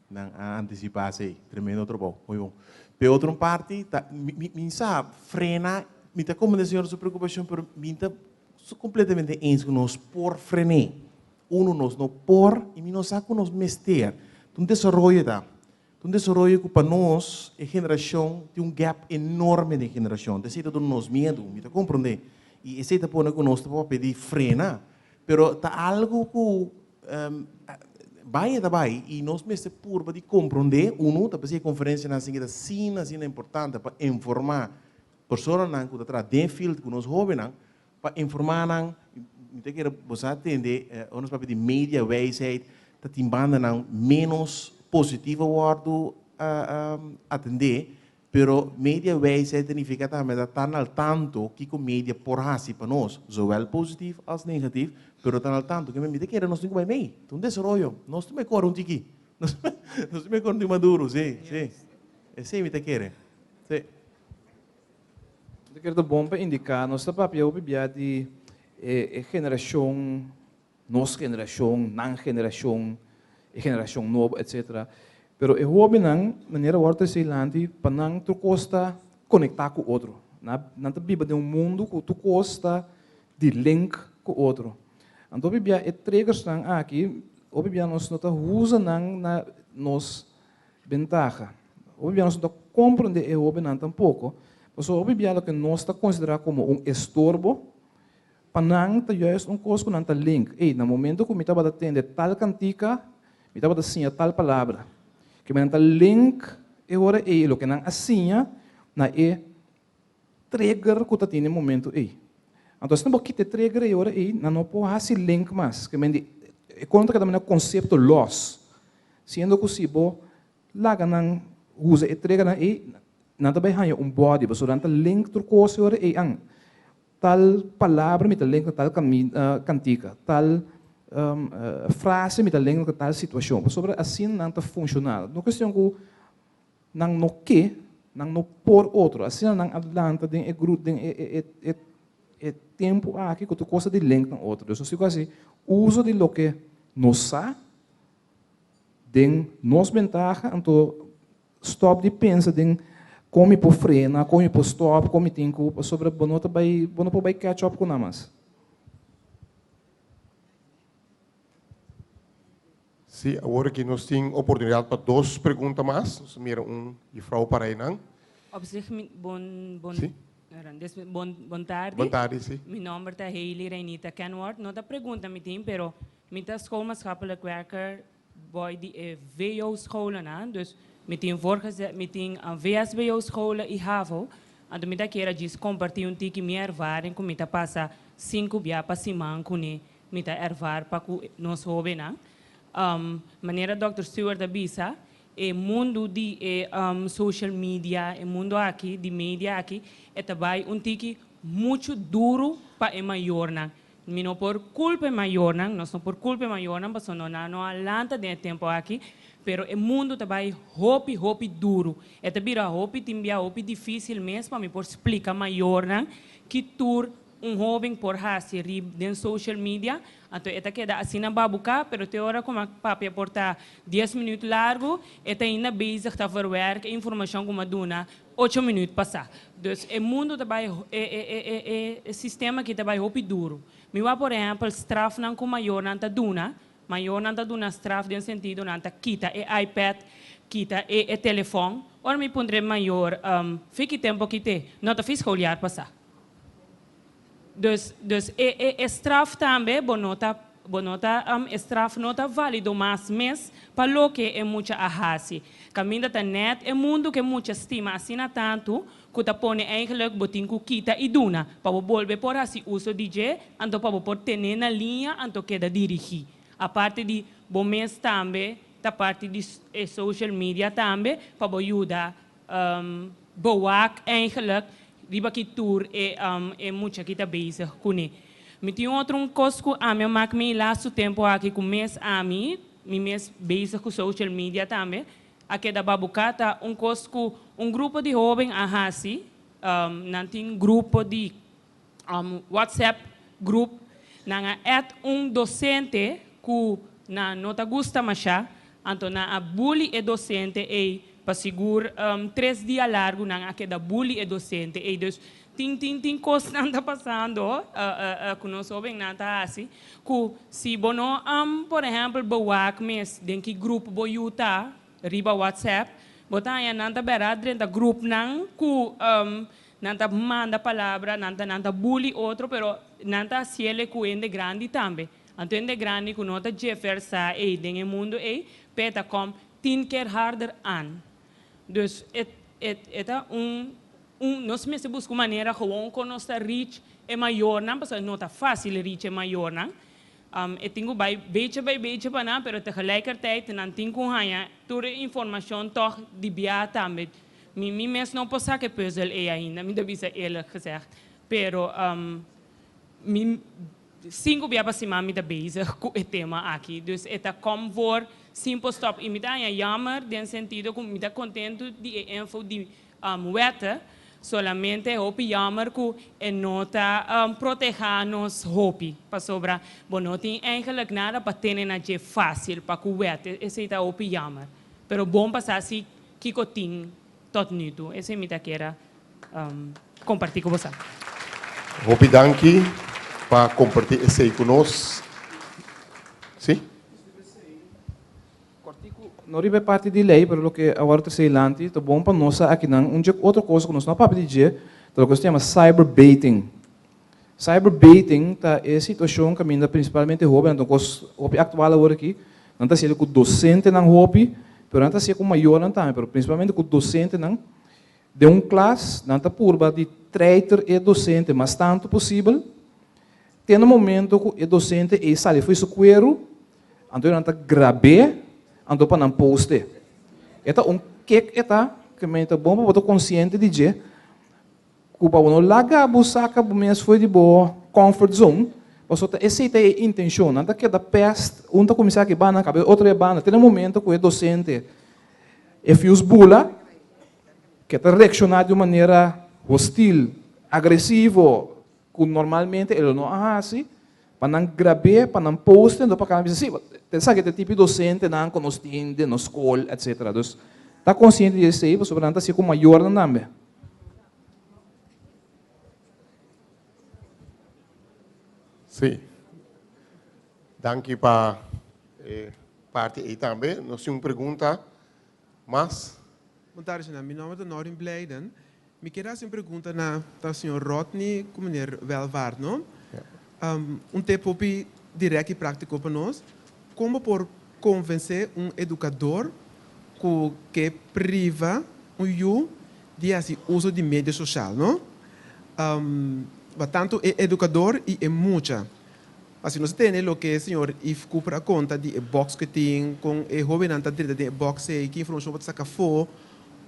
nan a anticipa esei. Tremendo trabou. Muy bon. P'e otro parti ta mi mi mi sa frena, mi ta comprende señor su preocupacion, pero mi ta completamente eens ku nos por frené. Uno nos no por i mi no sa ku nos mester. Ta un desaroyo ta. Ta un desaroyo ku pa nos, e generashon, tin un gap enorme den generashon. Ta esei ta duna nos miedu, mi ta komprondé. I esei ta pone ku nos ta papia di frena. Pero ta algu ku bai e ta bai i nos mester purba di komprondé, unu, ta p'esei e konferensianan asin ta asina asina importante pa informá personanan ku ta traha den e field ku nos hóbennan, Pa informá nan, mi ta kere bo sa tende, ora nos papia di media wijsheid, ta tin bandanan ménos positivo wòrdu atendé, pero media wijsheid ta nifiká tambe ta tan al tanto kiko media por hasi pa nos, zowel positief as negatief, pero tan al tanto. Mi ta kere nos tin ku bai mei, ta un desaroyo, nos tin bai kore un tiki, nos tin bai kore un tiki mas duru, si, si, esei mi ta kere, si. Mi ta kere ta bon pa indiká, nos ta papia hopi bia di e generashon, nos generashon, nan generashon, e generashon nobo, etsetera. Pero e hóbennan, manera wòrdu trese dilanti, pa nan tur kos ta konektá ku otro. Nan ta biba den un mundu ku tur kos ta di link ku otro. Anto hopi bia e triggersnan aki, hopi bia nos no ta usa nan na nos Bentaha. Hopi bia nos no ta komprondé e hóbennan tampoko, pasobra hopi bia loke nos ta konsiderá komo un estorbo, pa nan ta juist un kos ku nan ta link. Ey, na momento ku mi tabata tende tal kantika, mi tabata siña tal palabra. Ke nan ta link e ora ey loke nan a siña na e trigger ku ta tin e momento ey. Anto asina bo kita e trigger ey ora ey, nan no por hasi link mas. Ke men di e kontra ta manda konsepto lòs. Siendo ku si bo laga nan usa e treganan ei, nan ta bai haña un bòdi, pasobra nan ta link tur kos e ora ei an. Tal palabra mi ta link na tal kantika, tal frase mi ta link na tal situashon, pasobra asina nan ta funshoná. No kuestion ku nan no ke, nan no por otro, asina nan a lanta den e grupo, den e tempu aki ku tur kos ta di link na otro. Dus nos tin ku hasi uso di loke nos sa. Den nos bentaha, anto stop di pensa den kon mi por frena, kon mi por stop, kon mi tin ku, pasobra bo no ta bai, bo no por bai catch up ku nan mas. Sí, awor aki nos tin oportunidat pa dos pregunta mas. Nos ta mira un jufrou para einan. Op zich, mi, bon, bon, Sí. des, bon, bon tardi. Bon tardi, sí. Mi nomber ta Hailey Reinita Kenward. No ta pregunta mi tin, pero Mi ta schoolmaatschappelijk werker boy di e VO scholennan, dus mi tin voorgezet, mi tin VSBO scholen y havo, anto mi ta kier a djis comparti un tiki mi ervaring cu mi ta pasa sinku bia pa siman cune mi ta ervaar pa cu nos hobennan. Um, manera Dr. Stewart a bisa, e mundu di e um, social media, e mundu aki, di media aki, e ta bai un tiki muchu duru pa e mayornan. Mi no por kulpa e mayornan, nos no por kulpa e mayornan pasobra nan no a lanta den e tempu aki, pero e mundu ta bai hopi, hopi duru. E ta bira hopi tin bia hopi difísil mes pa mi por splika mayornan ki tur un hóben por hasi rib den social media, anto e ta keda asina babuká, pero te ora ku mi a papia por ta dies minüt largu, e ta ainda bezig ta verwerk e informashon ku mi a duna ocho minüt pasá. Dus e mundu ta bai, e e e e e e sistema aki ta bai hopi duru. Mi wak por ehèmpel strafnan ku mayornan ta duna, mayornan ta duna straf den sentido nan ta kita e iPad, kita e e telefòn. Ora mi puntra e mayor, fi ki tempu a kit'é? No ta fi schooljaar pasá. Dus, dus e, e, e straf tambe bo no ta, bo no ta, um, e straf no ta válido mas mes pa loke e mucha a hasi. Kaminda ta nèt e mundu ku e mucha stima asina tantu ku ta pone eigenlijk bo tin ku kita i duna pa bo bolbe por hasi uso di dje, anto pa bo por ten'é na liña anto keda dirigí. Aparte di bo mes tambe ta parti di e social media tambe pa bo yuda Um, bo wak eigenlijk riba ki tur e, um, e mucha ki ta bezig kuné. Mi tin otro un kos ku ami a mak mi laatste tempu aki ku mes ami, mi mes bezig ku social media tambe, a keda babuká ta un kos ku un grupo di hóben a hasi, um, nan tin grupo di um, WhatsApp groep, nan a add un docente ku nan no ta gusta mashá, anto nan a bully e docente ei pa sigur um, tres dia largu nan a keda bully e docente ei. Dus tin tin tin kosnan ta pasando uh, uh, uh, ku nos hóbennan ta hasi, ku si bo no um, por ehèmpel bewak mes den ki grupo bo yu ta riba WhatsApp, bo ta haña nan ta bèrdat drenta grupnan ku um, Nan ta manda palabra, nan ta nan ta bully otro, pero nan ta haciele cu hende grandi tambe. Anto hende grandi cu no ta dje versa ey den e mundo ey, p'e ta kom tien keer harder aan. Dus e e e ta un un nos mester busca un manera gewoon con nos ta reach e mayornan, pasobra no ta facil reach e mayornan. E tin cu bay beetje bij beetje pa nan, pero tegelijkertijd nan tin cu haña tur e informacion toch di bia tambe. Mi mi mes no por saca e puzzel ey ainda, mi ta bisa eerlijk gezegd. Pero mi cinco bia pa siman mi ta bezig cu e tema aki. Dus e ta kom voor simpel stop. Y mi ta haña jammer den sentido cu mi ta contento di e info di wetten. Solamente hopi jammer cu e no ta proteha nos hopi. Pasobra bo no tin eigenlijk nada pa tene na dje facil pa cu wet. Esey ta hopi jammer. Pero bon pa sa si Kiko tin tot nu toe? Esei mi ta kier a comparti cu boso. Hopi danki pa comparti esei cu nos. Si? Cortico, no riba e parti di ley, pero loke awor ta esei lanti, ta bon pa nos sa akinan un dje otro cosa cu nos no a papia di dje, ta loke nos ta yama cyberbaiting. Cyberbaiting ta e situacion caminda principalmente hobennan, ta un cos hopi actual awor aki, nan ta haciendo cu docentenan hopi, pero nan ta haciendo cu mayornan tambe, pero principalmente cu docentenan. Den un klas nan ta purba di treiter e docente mas tanto posibel, te na momento cu e docente ey sali fo'i su cuero, anto nan ta grab'é, anto pa nan post'é. E ta un kek e ta, ke men ta bon pa bo ta consciente di dje, Ku pa bo no laga bo saka bo mes for di bo comfort zone, pasobra ta esei ta e intenshon. Nan ta keda pèst, un ta kuminsá aki banda, kaba e otro e banda. Te na momento ku e dosente e fius bula, ke ta reakshoná di un manera hostil, agresivo, ku normalmente e lo no a hasi, pa nan grab'é, pa nan post'e, anto pa kaba bisa, sí, esaki ta e tipo di dosentenan ku nos tin den nos skol, etcetera. Dus, ta konsiente di esei, pasobra nan ta hasi ku mayornan tambe. Sí. Danki pa e parti ei tambe. Nos tin un pregunta mas. Bon tardi, señor. Mi nomber ta Norin Blijden. Mi kier hasi un pregunta na ta señor Rodney ku meneer Welvaart, no? Un tip hopi direct i práktiko pa nos. Kon bo por konvensé un edukador ku ke priva un yu di hasi uso di medio sosial, no? Ba tantu e edukador i e mucha. Ma si nos tene loke señor Yves Cooper a konta di e box ku e tin, kon e hóbennan ta drenta den e box ei, ki informashon bo ta saka afó,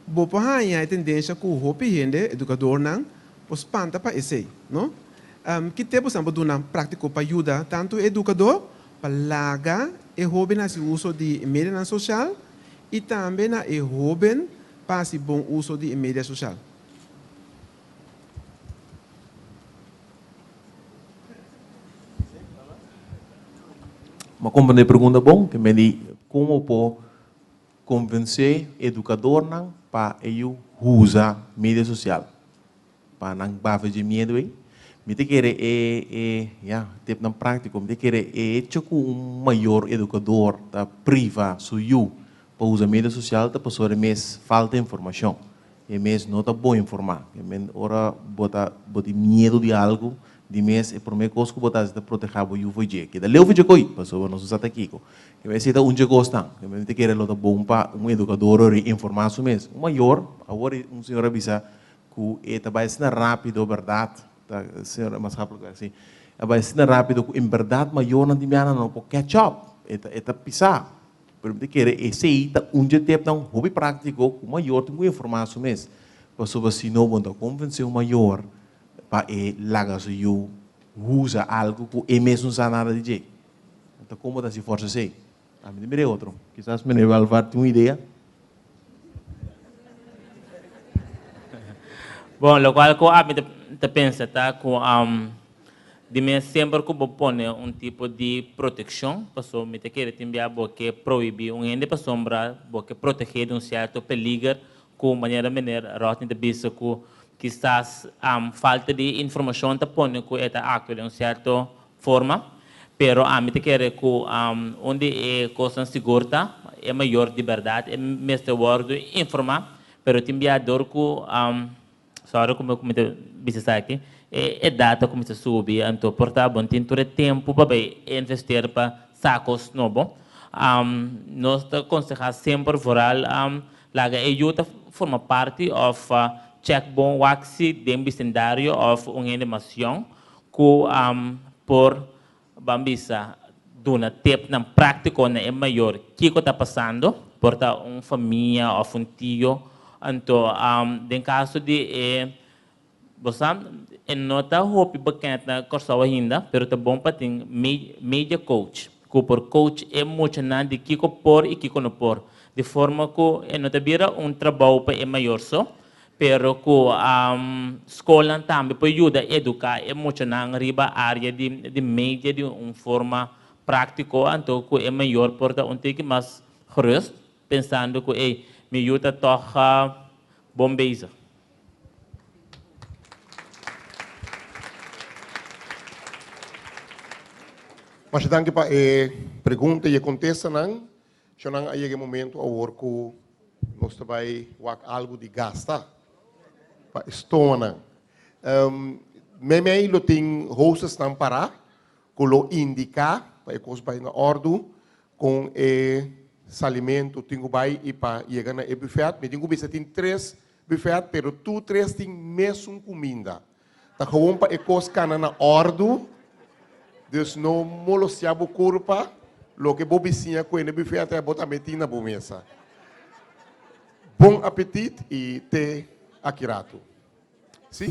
bo por haña e tendensha ku hopi hende, edukadornan, por spanta pa esei, no? Ki tep bosan por duna práktiko pa yuda tantu e edukadó pa laga e hóben hasi uso di e medianan sosial i tambe na e hóben pa hasi bon uso di e media sosial? M'a komprendé e pregunta bon, ke men di komo por konvensé edukadornan pa e yu usa media sosial pa nan bafe dje miedu ei. Mi ta kere e e ya tepnan práktiko, mi ta kere e hecho ku un mayor edukador ta priva su yu pa usa media sosial ta pasobra e mes falta informashon. E mes no ta bon informá. E men ora bo ta bo tin miedu di algu, di mes e promé kos ku bo ta hasi ta protehá bo yu for dje. Keda leu for dje koi, pasobra nos no sa ta kiko. E men esei ta un dje kosnan. E men ta kere lo ta bon pa un edukador ora informá su mes. Un mayor, awor un señor a bisa ku e ta bai asina rápido, bèrdat, ta señora maatschappelijk werk, si, a bai asina rápido ku en bèrdat mayornan tin biaha nan no por catch up. E ta e ta pisá. Pero mi ta kere esei ta un dje tepnan hopi práktiko ku mayor tin ku informá su mes. Pasobra si no bo no ta konvensé un mayor pa e laga su yu usa algu ku e mes no sa nada di dje. Anto komo ta hasi fòrsa esei? Ami ta mira e otro. Kisas meneer Welvaart tin un idea. Bon, lokual ku ami ta pensa ta ku di mes semper ku bo pone un tipo di protekshon, pasobra mi ta kere tin bia bo ke prohibí un hende pasobra bo ke protegé di un sierto peliger ku manera meneer Rodney ta bisa ku kisas falta di informashon ta pone ku e ta aktua den un sierto forma, pero ami ta kere ku un di e kosnan sigur ta e mayor di bèrdat e mester wòrdu informá, pero tin bia dor ku, sorry ku mi ta bisa esaki, e edat ta kuminsá subi, anto por ta bo no tin tur e tempu pa bai investeer pa sa kos nobo. Nos ta konsehá semper vooral laga e yu ta forma parti òf chèk bon wak si den bisindario òf un hende mas yòn ku por, ban bisa, duna tepnan práktiko na e mayor kiko ta pasando, por ta un famia òf un tio. Anto, den kaso di e, bo sa, e no ta hopi bekend na Kòrsou ainda, pero ta bon pa tin media coach ku por coach e muchanan di kiko por i kiko no por, di forma ku e no ta bira un trabou pa e mayor so, Pero ku skolnan tambe por yuda eduká e muchanan riba área di di media di un forma práktiko, anto ku e mayor por ta un tiki mas gerust pensando ku ey, mi yu ta tòg bon bezig. Masha danki pa e pregunta i e kontestanan. Shonnan a yega e momento awor ku nos ta bai wak algu di gasta pa e stomanan. Meimei lo tin hostessnan pará ku lo indiká pa e kos bai na òrdu kon e salimentu tin ku bai i pa yega na e bufèt. Mi tin ku bisa tin tres bufèt pero tur tres tin mesun kuminda. Ta gewoon pa e kos kana na òrdu, dus no molostia bo kurpa, loke bo bisiña kuende bufèt bo tambe tin na bo mesa. Bon apetit i te aki ratu. Si?